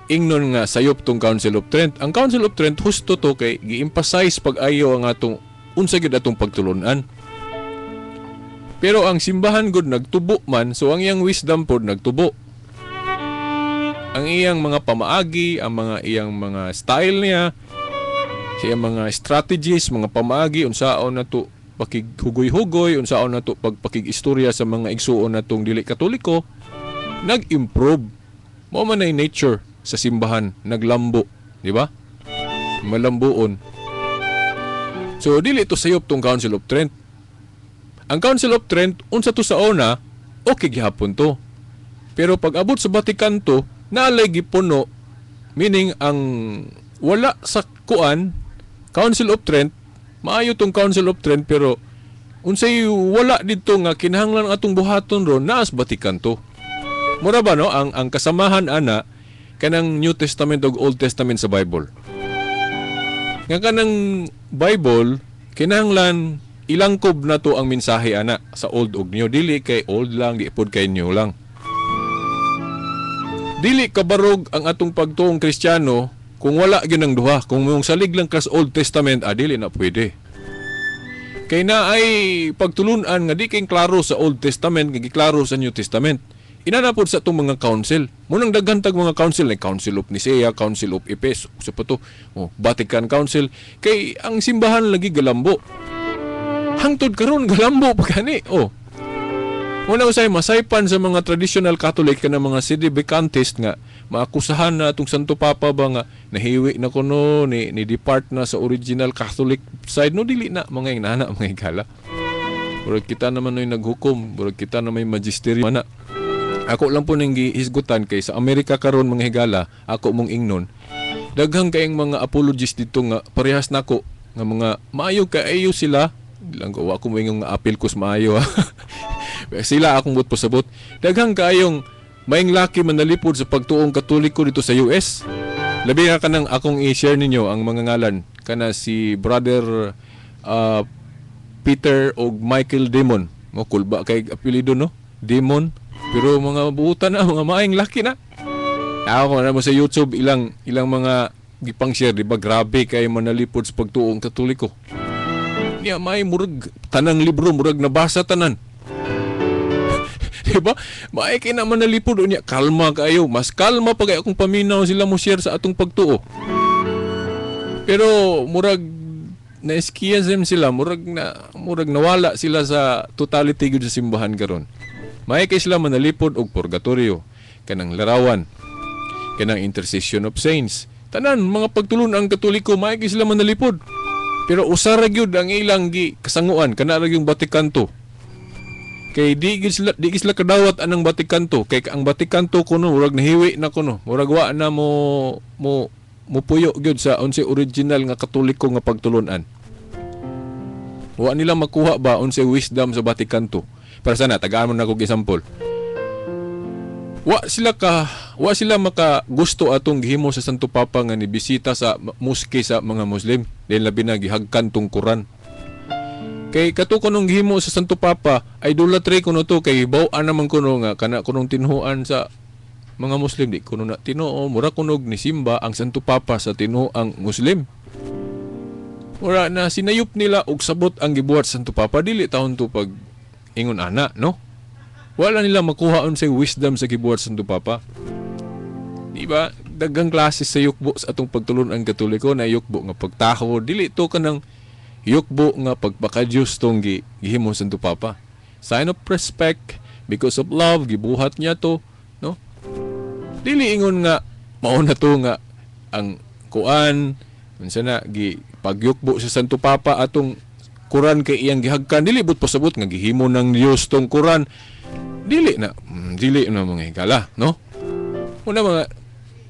ingnon nga sayop tong Council of Trent. Ang Council of Trent husto to kay gi-emphasize pag-ayo ang atong unsa gyud atong pagtulon-an. Pero ang simbahan gud nagtubo man, so ang iyang wisdom pod nagtubo. Ang iyang mga pamaagi, ang mga iyang mga style niya, sa iyang mga strategies, mga pamaagi unsaon nato pakighugoy-hugoy, unsaon nato pagpakig-istorya sa mga igsuon natong dili Katoliko, nag-improve. Mao man ay nature sa simbahan, naglambo, di ba? Malambuon. So dili to sayop tong Council of Trent. Ang Council of Trent unsa to sa una, okay gihapon to. Pero pag abot sa Vatican II, naalay gipuno, meaning ang wala sa kuan Council of Trent, maayo tong Council of Trent pero unsay wala didto nga kinahanglan atong buhaton ron naas Vatican II. Mura ba no ang kasamahan ana kanang New Testament ug Old Testament sa Bible. Nga kanang Bible kinahanglan ilangkob na to ang mensahe ana sa Old ug New, dili kay Old lang, di pod kay New lang. Dili kabarog ang atong pagtuong Kristiyano kung wala gyud ang duha. Kung mong salig lang kas Old Testament, dili na pwede. Kay na ay pagtulunan nga di kay klaro sa Old Testament, nga giklaro sa New Testament. Inana pod sa atong mga council. Munang daghan tag mga council, like Council of Nicaea, Council of Ephesus, usa pa to, Vatican Council. Kay ang simbahan lagi galambo. Hangtod karon galambo pa gani. Oh. Muna usay masaypan sa mga traditional Catholic kana mga sedebacantist nga maakusahan na atong Santo Papa ba nga nahiwi na kuno ni depart na sa original Catholic side, no dili na mga inana mga higala. Murag kita naman noy naghukom, murag kita na may magisterium ana. Ako lang po ning gihisgutan kay sa Amerika karon mga higala, ako mong ingnon. Daghang kayong mga apologists dito nga parehas nako nga mga maayo kaayo sila. Lang ko wa ko moingon nga apil ko sa maayo. Sila akong but pasabot. Daghang kaayong maing laki manalipod sa pagtuong Katoliko dito sa US. Labi nga kanang akong i-share ninyo ang mga ngalan kana si Brother Peter og Michael Demon. Mo kulba kay apelyido no? Demon. Pero mga buutan na, mga maing laki na. Ako na mo sa YouTube ilang mga gipang-share, di ba? Grabe kay manalipod sa pagtuong Katoliko. Niya may murag tanang libro, murag nabasa tanan. Diba? Maay kay na manalipod unya, kalma kayo. Mas kalma pa kay akong paminaw sila mo share sa atong pagtuo. Pero murag na schism sila, murag nawala sila sa totality gyud sa simbahan karon. Maay kay sila manalipod og purgatorio, kanang larawan, kanang intercession of saints. Tanan mga pagtulon ang Katoliko, maay kay sila manalipod. Pero usa ra gyud ang ilang gi kasanguan, kana ra yung Vatican II. Kay di gyud sila kadawat anang Vatican II, kay ang Vatican II kuno murag nahiwi na kuno. Murag wa na mo mo mupuyo gyud sa unsay original nga Katoliko nga pagtulunan. Wa nila makuha ba unsay wisdom sa Vatican II. Para sana tagaan mo na kog example. Wa sila maka gusto atong gihimo sa Santo Papa nga ni bisita sa mosque sa mga Muslim, dahil labi na gihagkan tong Quran. Kay kato kunong gihimo sa Santo Papa, idolatry kuno to, kay hibaw-an naman kuno nga kana kunong tinuoan sa mga Muslim di kuno na tinuo, mura kunog ni simba ang Santo Papa sa tinuoang Muslim. Mura na sinayop nila og sabot ang gibuhat sa Santo Papa, dili taon to pag ingon ana, no? Wala nila makuha unsay wisdom sa gibuhat sa Santo Papa. Di ba? Daghang klase sa yukbo sa atong pagtulon ang Katoliko na yukbo nga pagtaho, dili to kanang yukbo nga pagpaka-Diyos tong gihimo sa Santo Papa. Sign of respect, because of love, gibuhat niya to, no? Dili ingon nga mao na to nga ang kuan unsa na gi pagyukbo sa Santo Papa atong Quran kay iyang gihagkan, dili but pasabot nga gihimo ng Dios tong Quran. Dili na, dili na, mga higala, no? Una mga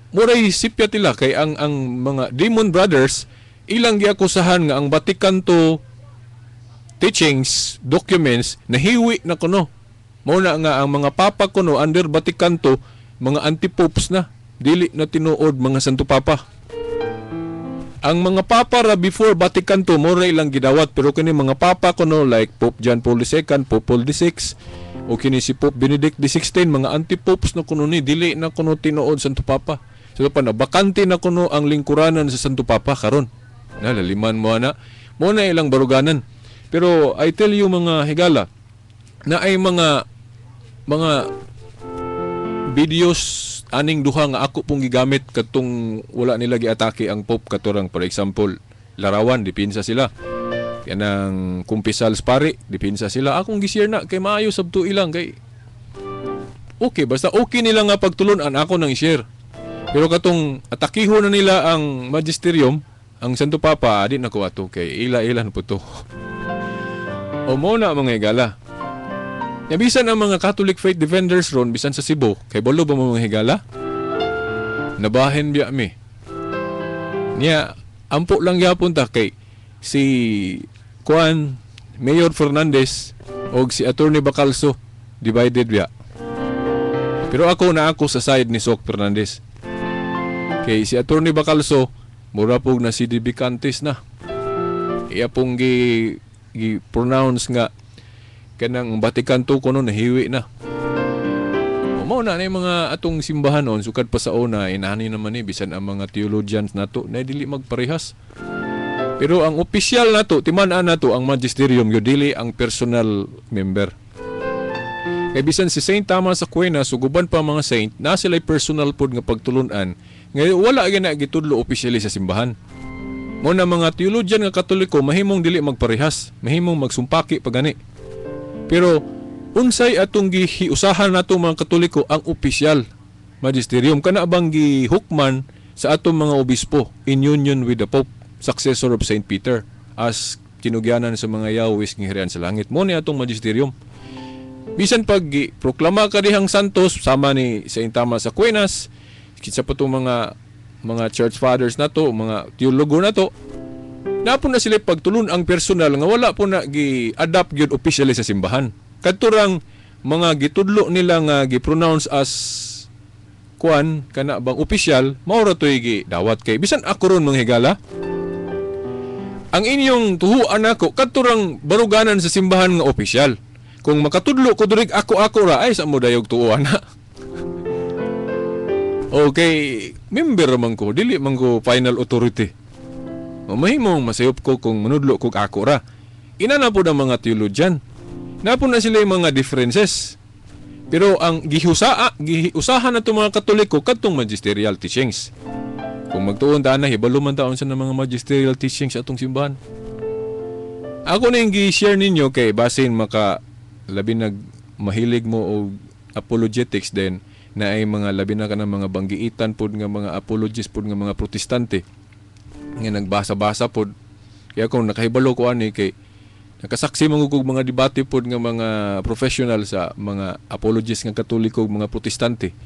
muray sipya tila kay ang mga Demon Brothers ilang giakusahan nga ang Vatican II teachings, documents nahiwi na kuno. Mao na nga ang mga papa kuno under Vatican II mga anti-popes na, dili na tinuod mga Santo Papa. Ang mga papa ra before Vatican II mo ra ilang gidawat, pero kini mga papa kuno like Pope John Paul II, Pope Paul VI, o kini si Pope Benedict XVI, mga anti-popes na kuno ni, dili na kuno tinuod Santo Papa. So pa na bakante na kuno ang lingkuranan sa Santo Papa karon. Na laliman mo ana. Mo na ilang baruganan. Pero I tell you, mga higala, na ay mga videos aning duha nga ako pong gigamit katong wala nila giatake ang Pope, katurang for example Larawan, dipinsa sila. Kanang kumpisal pare, dipinsa sila. Akong gi-share na kay maayo sabto ilang kay okay, basta okay nila nga pagtulunan, ako nang i-share. Pero katong atakiho na nila ang magisterium, ang Santo Papa, adi na ko ato kay ila-ila na po to. O mo na, mga higala. Ya bisan ang mga Catholic Faith Defenders ron bisan sa Cebu, kay balo ba mo, mga higala? Nabahin biya mi. Niya, ampo lang gyapon ta kay si Juan Mayor Fernandez og si Attorney Bacalso divided biya. Pero ako na ako sa side ni Sok Fernandez. Kay si Attorney Bacalso mura pug na si Cantes na. Iya pong gi pronounce nga kanang Vatican II kuno nahiwi na. O mao na na yung mga atong simbahan noon sukad pa sa una, inani naman ni bisan ang mga theologians nato na dili magparehas. Pero ang opisyal nato, timan-an nato ang magisterium yo, dili ang personal member. Kay bisan si Saint Thomas Aquinas ug uban pa mga saint na sila'y personal pod nga pagtulunan nga wala gyud na gitudlo officially sa simbahan. Mo na mga theologian nga Katoliko mahimong dili magparehas, mahimong magsumpaki pa gani. Pero unsay atong gihiusahan nato mga Katoliko, ang opisyal magisterium kana bang gihukman sa atong mga obispo in union with the Pope, successor of Saint Peter as tinugyanan sa mga yawis ng hirian sa langit. Mo ni atong magisterium. Bisan pag proklama ka dihang santos sama ni Saint Thomas Aquinas, kinsa pa tong mga church fathers nato, mga teologo nato, napo na sila pagtulun ang personal nga wala po na gi-adapt gyud officially sa simbahan. Kadturang mga gitudlo nila nga gi-pronounce as kuan kana bang opisyal, mao ra to'y gi dawat kay bisan ako ron, mga higala, ang inyong tuhuan nako kadturang baruganan sa simbahan nga opisyal. Kung makatudlo ko diri ako-ako ra ay sa mo dayog tuoan na. Okay, member man ko, dili man ko final authority. O mahimong masayop ko kung manudlo ko ako ra. Ina na po ng mga theologian. Na po na sila yung mga differences. Pero ang gihusahan na itong mga Katoliko kadtong magisterial teachings. Kung magtuon ta na, hibalo man taon sa mga magisterial teachings sa atong simbahan. Ako na yung gi-share ninyo kay basin maka labi nag mahilig mo og apologetics din na ay mga labi na ka ng mga banggiitan pod nga mga apologists pod nga mga Protestante nga nagbasa-basa pod. Kaya kung nakahibalo ko ani kay nakasaksi man og mga debate pod nga mga professional sa mga apologists nga Katoliko ug mga Protestante.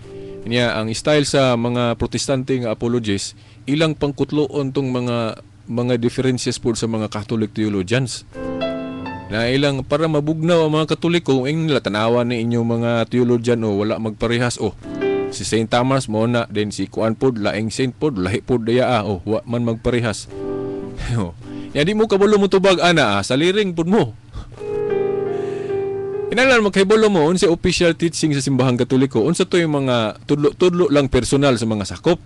Niya ang style sa mga Protestante nga apologists, ilang pangkutloon tong mga differences pod sa mga Catholic theologians. Na ilang para mabugnaw ang mga Katoliko, ing nila tanawa ni inyong mga theologian o wala magparehas o. Si Saint Thomas mo na then si kuan pod laing saint pod lahi pod daya o wa man magparehas. Ya di mo kabalo mo tubag ana sa liring pud mo. Kinahanglan magkahibalo mo unsa official teaching sa simbahang Katoliko, unsa to yung mga tudlo-tudlo lang personal sa mga sakop.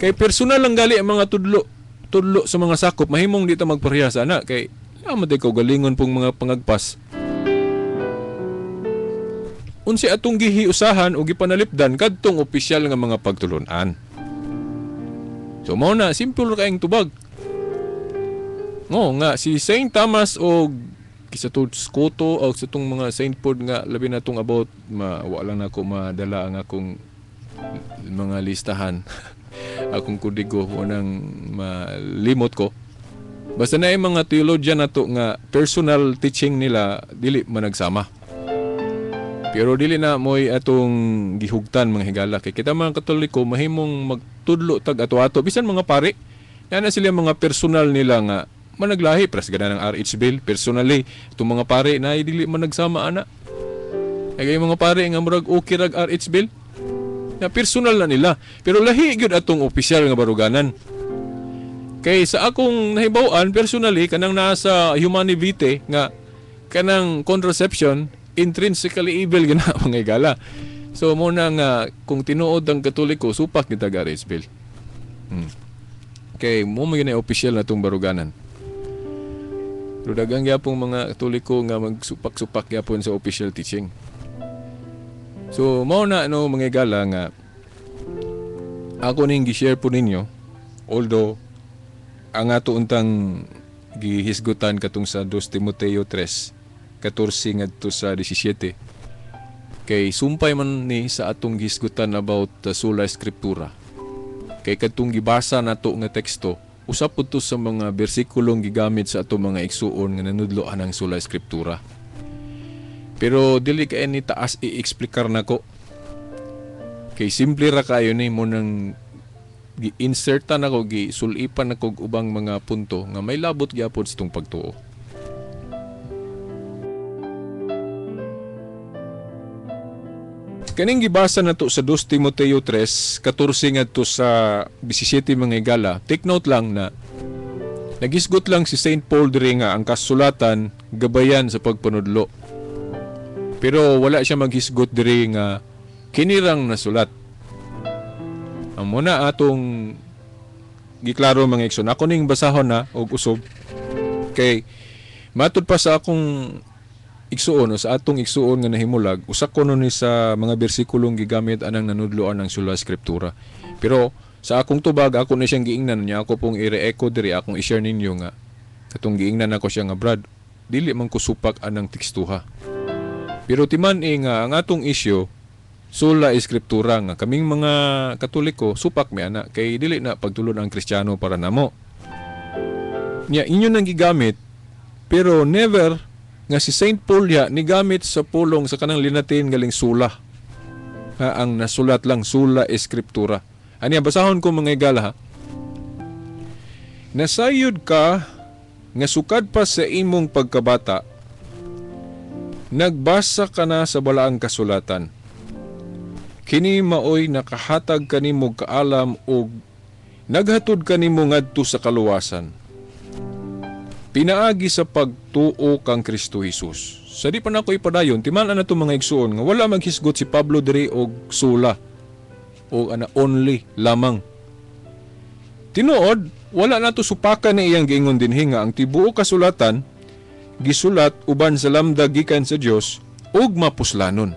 Kay personal lang gali ang mga tudlo sa mga sakop, mahimong di ta magparehas ana kay naman ko galingon pong mga pangagpas. Unsa atong gihiusahan o gipanalipdan kadtong opisyal nga mga pagtulun-an. So mao na simple ra kaayong tubag. Ngo nga si Saint Thomas og kisa to Scoto o sa tong mga saint pod nga labi na tong about wa lang nako madala ang akong mga listahan. Akong kodigo unang malimot ko. Basta na yung mga theologian nato nga personal teaching nila dili managsama. Pero dili na mo'y atong gihugtan mga higala kay kita mga Katoliko mahimong magtudlo tag ato-ato bisan mga pare. Yan na sila mga personal nila nga managlahi pres gana ng RH bill personally itong mga pare na dili managsama ana. Ay mga pare nga murag okay rag RH bill na personal na nila pero lahi gyud atong opisyal nga baruganan. Kay sa akong nahibaw-an personally kanang nasa Humanae Vitae nga kanang contraception intrinsically evil gina mga higala. So mo na nga kung tinuod ang Katoliko supak kita ga RH bill. Kay mo man gyud opisyal na tong baruganan. Pero daghang gyapong mga Katoliko nga magsupak-supak gyapon sa official teaching. So mao na no mga higala nga ako ning gi-share po ninyo, although ang ato untang gihisgutan katong sa 2 Timoteo 3:14 ngadto sa 17 kay sumpay man ni sa atong gihisgutan about sola scriptura. Kay kadtong gibasa nato nga teksto usab pud to sa mga bersikulong gigamit sa atong mga igsuon nga nanudlo anang sola scriptura. Pero dili kay ni taas i-explikar nako. Kay simple ra kayo ni mo nang gi-insertan ako, gisulipan ako og ubang mga punto nga may labot gyapon sa itong pagtuo. Kaning gibasa nato sa 2 Timoteo 3:14 ngadto sa 17 mga higala, take note lang na nagisgot lang si Saint Paul diri nga ang kasulatan gabayan sa pagpanudlo. Pero wala siya maghisgot diri nga kinirang nasulat. Ang muna atong giklaro mga igsoon. Ako ning basahon na og usob kay matud pa sa akong igsuon o sa atong igsuon nga nahimulag, usa ko ni sa mga bersikulong gigamit anang nanudloan ng sola scriptura. Pero sa akong tubag ako ni siyang giingnan niya, ako pong i-re-echo diri, akong i-share ninyo nga katong giingnan ako siya nga brad, dili man ko supak anang tekstuha. Pero timan nga ang atong isyu sola scriptura nga kaming mga Katoliko supak mi ana kay dili na pagtulon ang Kristiyano para namo. Nya inyo nang gigamit pero never nga si Saint Paul ya nigamit sa pulong sa kanang linatin galing sula. Ha, ang nasulat lang sola scriptura. Aniya basahon ko mga higala ha. Nasayod ka nga sukad pa sa imong pagkabata, nagbasa ka na sa balaang kasulatan. Kini maoy nakahatag kanimo kaalam og naghatod kanimo ngadto sa kaluwasan. Pinaagi sa pagtuo kang Kristo Hesus. Sa di pa nako ipadayon, timan na to mga igsuon nga wala maghisgot si Pablo diri og sula o ana only lamang. Tinuod, wala nato supakan ni iyang giingon dinhi nga ang tibuok kasulatan gisulat uban sa lamda gikan sa Dios ug mapuslanon.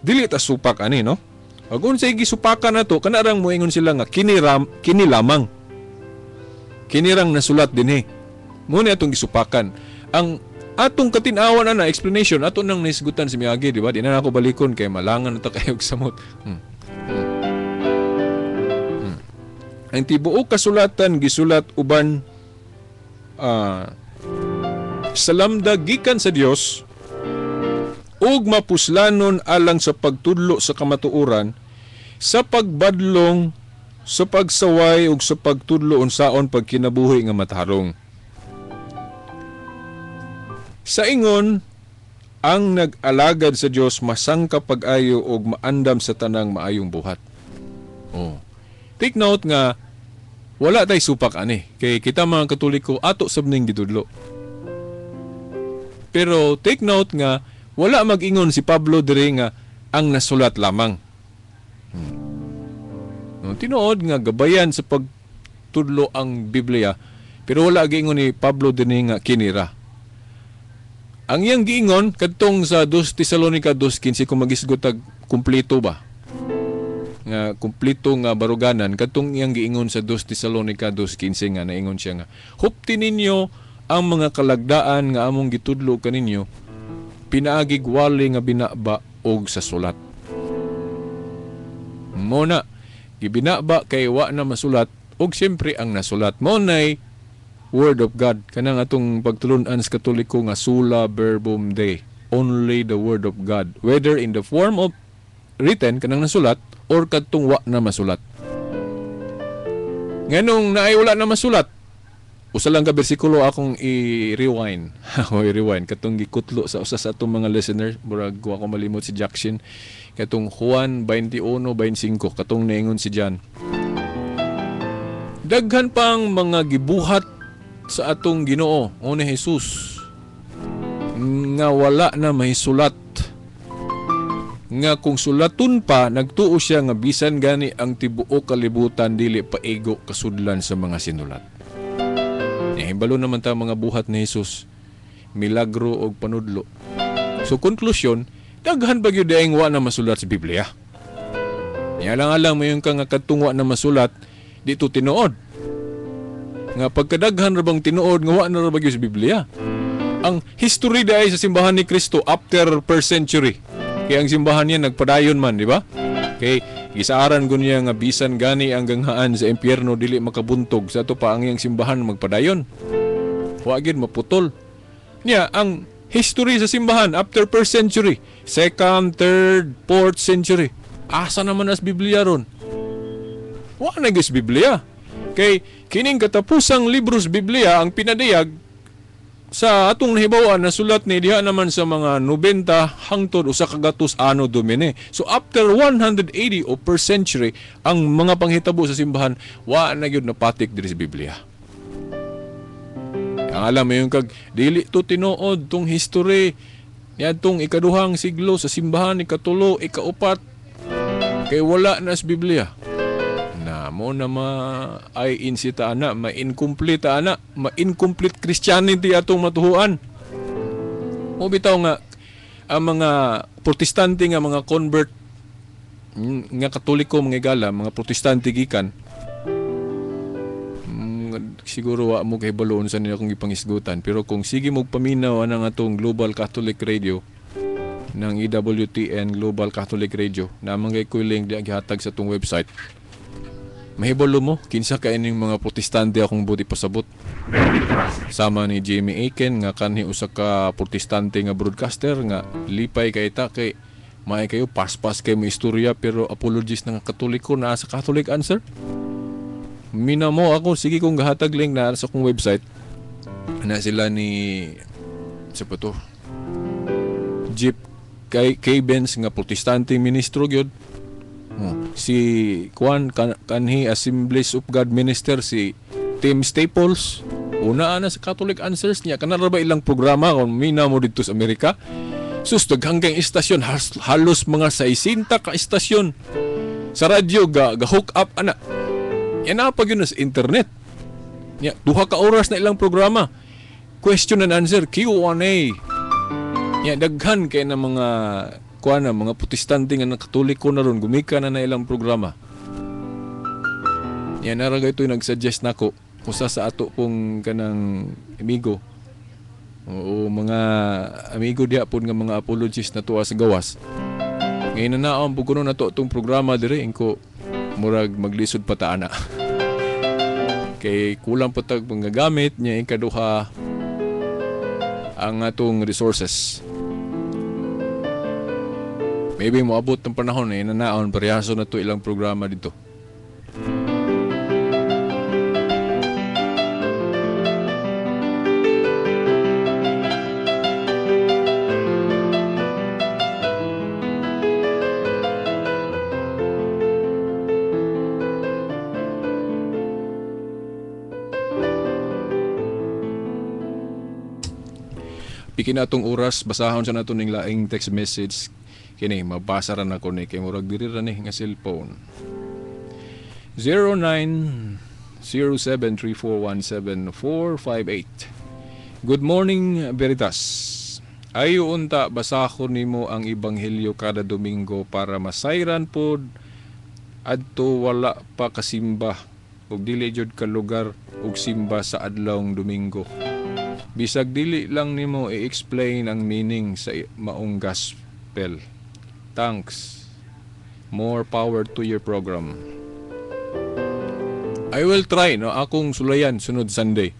Dili ta supak ani, no? Ug unsay gisupakan nato kanarang moingon sila nga kini lamang. Kinirang nasulat dinhi. Mo ni atong gisupakan. Ang atong katin-awan ana explanation ato nang nahisgutan si Miyagi, di ba? Di na ako balikon kay malangan na ta kayo og samot. Ang tibuok kasulatan gisulat uban Salamda gikan sa Dios ug mapuslanon alang sa pagtudlo sa kamatuoran, sa pagbadlong, sa pagsaway ug sa pagtudlo unsaon pagkinabuhi nga matarong. Sa ingon, ang nag-alagad sa Dios masangka pag-ayo og maandam sa tanang maayong buhat. Oh. Take note nga wala tay supak ani kay kita mga Katoliko ato sab ning gitudlo. Pero take note nga wala mag-ingon si Pablo diri nga ang nasulat lamang. No, tinuod nga gabayan sa pagtudlo ang Biblia, pero wala giingon ni Pablo dinhi nga kinira. Ang iyang giingon kadtong sa 2 Tesalonica 2:15, kung magisgot tag kumpleto ba? Nga kumpleto nga baruganan kadtong iyang giingon sa 2 Tesalonica 2:15 nga naingon siya nga hupti ninyo ang mga kalagdaan nga among gitudlo kaninyo pinaagig wali nga binaba og sa sulat. Mo na gibinaba kay wa na masulat og siyempre ang nasulat mo nay Word of God, kanang atong pagtulun-an sa Katoliko nga sola verbum Dei, only the Word of God, whether in the form of written kanang nasulat or kadtong wa na masulat. Nganong naay wala na masulat, usa lang ka bersikulo akong i-rewind. Ako i-rewind katong gikutlo sa usa sa atong mga listener, murag wa ko malimot si Jackson, katong Juan 21:25 katong naingon si John. Daghan pang mga gibuhat sa atong Ginoo o ni Jesus nga wala na mahisulat, nga kung sulaton pa nagtuo siya nga bisan gani ang tibuok kalibutan dili paigo kasudlan sa mga sinulat. Hibalo naman ta mga buhat ni Jesus, milagro og panudlo. So konklusyon, daghan pa gyud ang wa na masulat sa Biblia. Alang-alang mayon ka nga kadtong wa na masulat dito tinuod. Nga pagkadaghan ra bang tinuod nga wa na ra ba gyud sa Biblia. Ang history dai sa simbahan ni Kristo after first century. Kaya ang simbahan niya nagpadayon man, di ba? Kay gisaaran ko niya nga bisan gani ang ganghaan sa impyerno dili makabuntog sa ato pa ang iyang simbahan magpadayon. Wa gyud maputol. Niya ang history sa simbahan after first century, second, third, fourth century. Asa naman as Biblia ron? Wa na gyud sa Biblia. Kay kining katapusang libros Biblia ang pinadayag sa atong nahibaw-an na sulat ni diha naman sa mga 90 hangtod 100 anno Domini. So after 180 o per century ang mga panghitabo sa simbahan wa na gyud napatik diri sa Biblia. Ang alam mo yung kag dili to tinuod tong history niadtong ikaduhang siglo sa simbahan, ikatulo, ikaupat, kay wala na sa Biblia. Na mo na ma ay insita ana, ma-incomplete ana, ma-incomplete Christianity atong matuhuan. Mo bitaw nga ang mga Protestante nga mga convert nga Katoliko mga igala, mga Protestante gikan, siguro wa mo kahibaloon sa nila kung gipangisgutan, pero kung sige mo paminaw anang atong Global Catholic Radio ng EWTN Global Catholic Radio na mga ko'y link di gihatag sa atong website, mahibalo mo kinsa ka ining mga Protestante akong buti pasabot. Sama ni Jamie Aiken nga kanhi usa ka Protestante nga broadcaster nga lipay kay ta kay maay kayo paspas kay mo istorya pero apologist nga Katoliko naa sa Catholic Answer. Minamo ako, sige kong gahatag link na sa akong website. Na sila ni sa pa to Jeep kay K. Benz nga Protestante ministro gyud. Oh, si Juan kanhi Assemblies of God minister si Tim Staples una ana sa Catholic Answers niya kanara ba ilang programa kon mina mo didto sa Amerika. Sus, daghang kay istasyon, halos mga 60 ka istasyon sa radyo ga hook up ana. Yan na pag yun sa internet. Nya, 2 ka oras na ilang programa. Question and answer, Q&A. Nya, daghan kay na mga kuana, mga Protestante nga Katoliko na ron, gumika na na ilang programa. Yan, naraga ito'y nagsuggest nako usa sa ato pong kanang amigo o mga amigo diha po nga mga apologists na tuwa sa gawas. Ngayon na naon, bukuno na to itong programa dire, ingko murag maglisod pa ta ana. Kay kulang pa tag mga gamit niya, ikaduha ang atong resources. Maybe moabot ng panahon eh, nanaon parehaso na to ilang programa dito. Pikin atong oras, basahon sa nato ning laing text message kini mabasa ra nako ni kay murag diri ra ni nga cellphone. 090734174458. Good morning, Veritas. Ayo unta basahon nimo ang ebanghelyo kada Domingo para masayran pod adto wala pa kasimba ug dili jud ka lugar og simba sa adlawng Domingo. Bisag dili lang nimo i-explain ang meaning sa maong gospel. Thanks. More power to your program. I will try, no, akong sulayan sunod Sunday.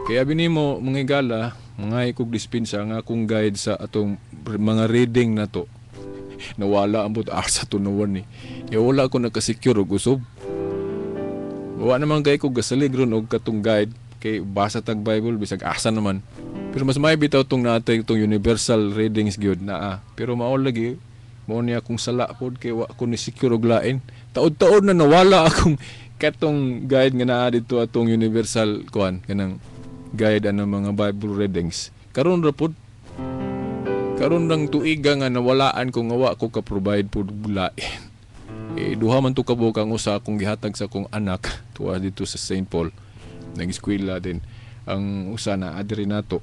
Kaya binimo mga gala, mga ikog dispensa nga akong guide sa atong mga reading na to. Nawala ang but sa tunuan ni. E wala ko nakasecure og usob. Wa naman kay ko gasalig ron og katong guide kay basa tag Bible bisag asa naman. Pero mas may bitaw tong natay tong universal readings gyud naa. Pero mao lagi mao niya akong sala pod kay wa ko ni secure og lain. Taod-taod na nawala akong katong guide nga naa didto atong universal kuan kanang guide anang mga Bible readings. Karon ra pod, karon rang tuiga nga nawalaan ko nga wa ko ka-provide pod lain. Duha man to kabuok ang usa akong gihatag sa akong anak tuwa dito sa St. Paul. Nag-eskwela din ang usa na adiri nato.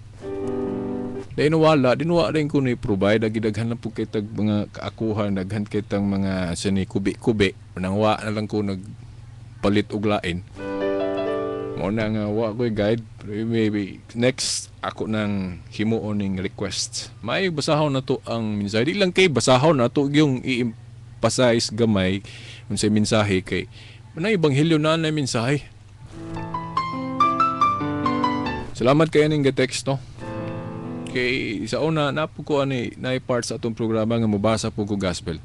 Dahil nawala, dinuwa rin ko ni provide agidaghan lang po kay tag mga kaakuhan, daghan kay tang mga sani kubi-kubi. Nangwa na lang ko nagpalit og lain. Mao na nga wa ko'y guide. Pero maybe next ako nang himuon ning request. May basahon na to ang mensahe. Di lang kay basahon na to yung i-emphasize gamay unsay mensahe kay manay ebanghelyo na na mensahe. Salamat kayo ning ga-text, no? Kay sa una napo ko ani naay part sa atong programa nga mobasa po ko gospel.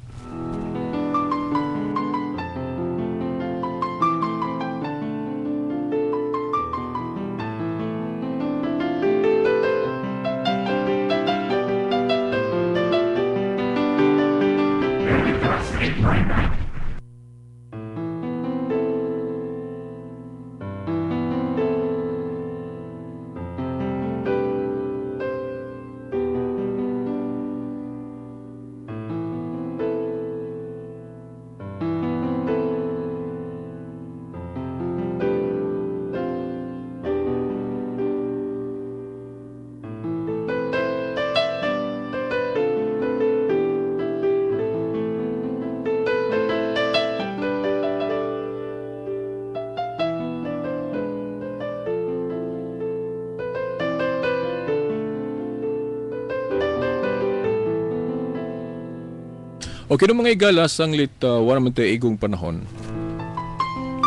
Okay, no mga igala, sanglit wala man tayo igong panahon.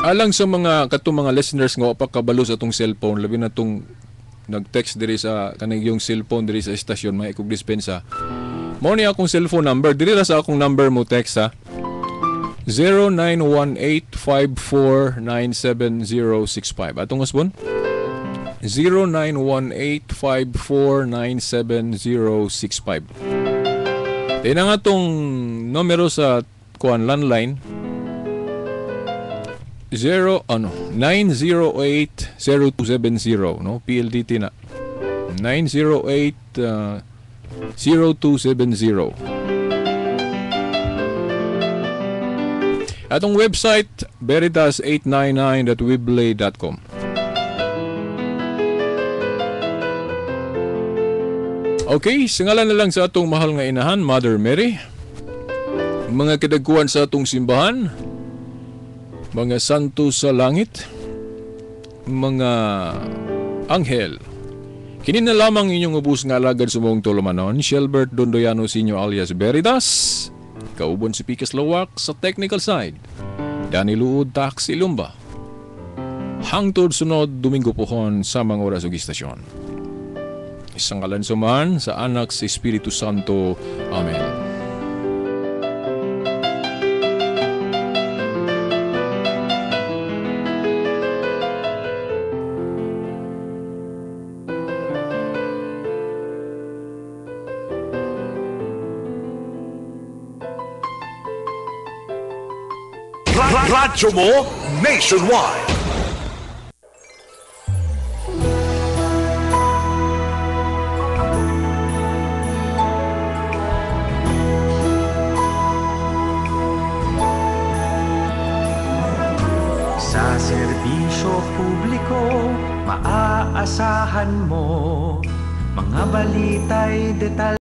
Alang sa mga katong mga listeners nga wa pa kabalo sa atong cellphone, labi na tong nag-text diri sa kanang yung cellphone diri sa estasyon, mga ikog dispensa. Mao ni akong cellphone number, diri ra sa akong number mo text ha. 0918549765. Atong usbon? 0918549765. Dahil na nga itong numero sa kuan landline 908-0270, no? PLDT na 908-0270. Atong website veritas899.weebly.com. Okay, singalan na lang sa atong mahal nga inahan, Mother Mary, mga kadagkuan sa atong simbahan, mga santo sa langit, mga anghel. Kini na lamang inyong ubos nga alagad sa mong tulumanon, Shelbert Dondoyano Sr. alias Veritas, kauban si Pikas Lawak sa technical side, Danny Luod Taxi Lumba. Hangtod sunod Domingo pohon sa mga oras ug istasyon. Isang kalansuman sa Anak sa Espiritu Santo. Amen. Radyo mo nationwide. Sa serbisyo publiko, maaasahan mo. Mga balita'y detalye.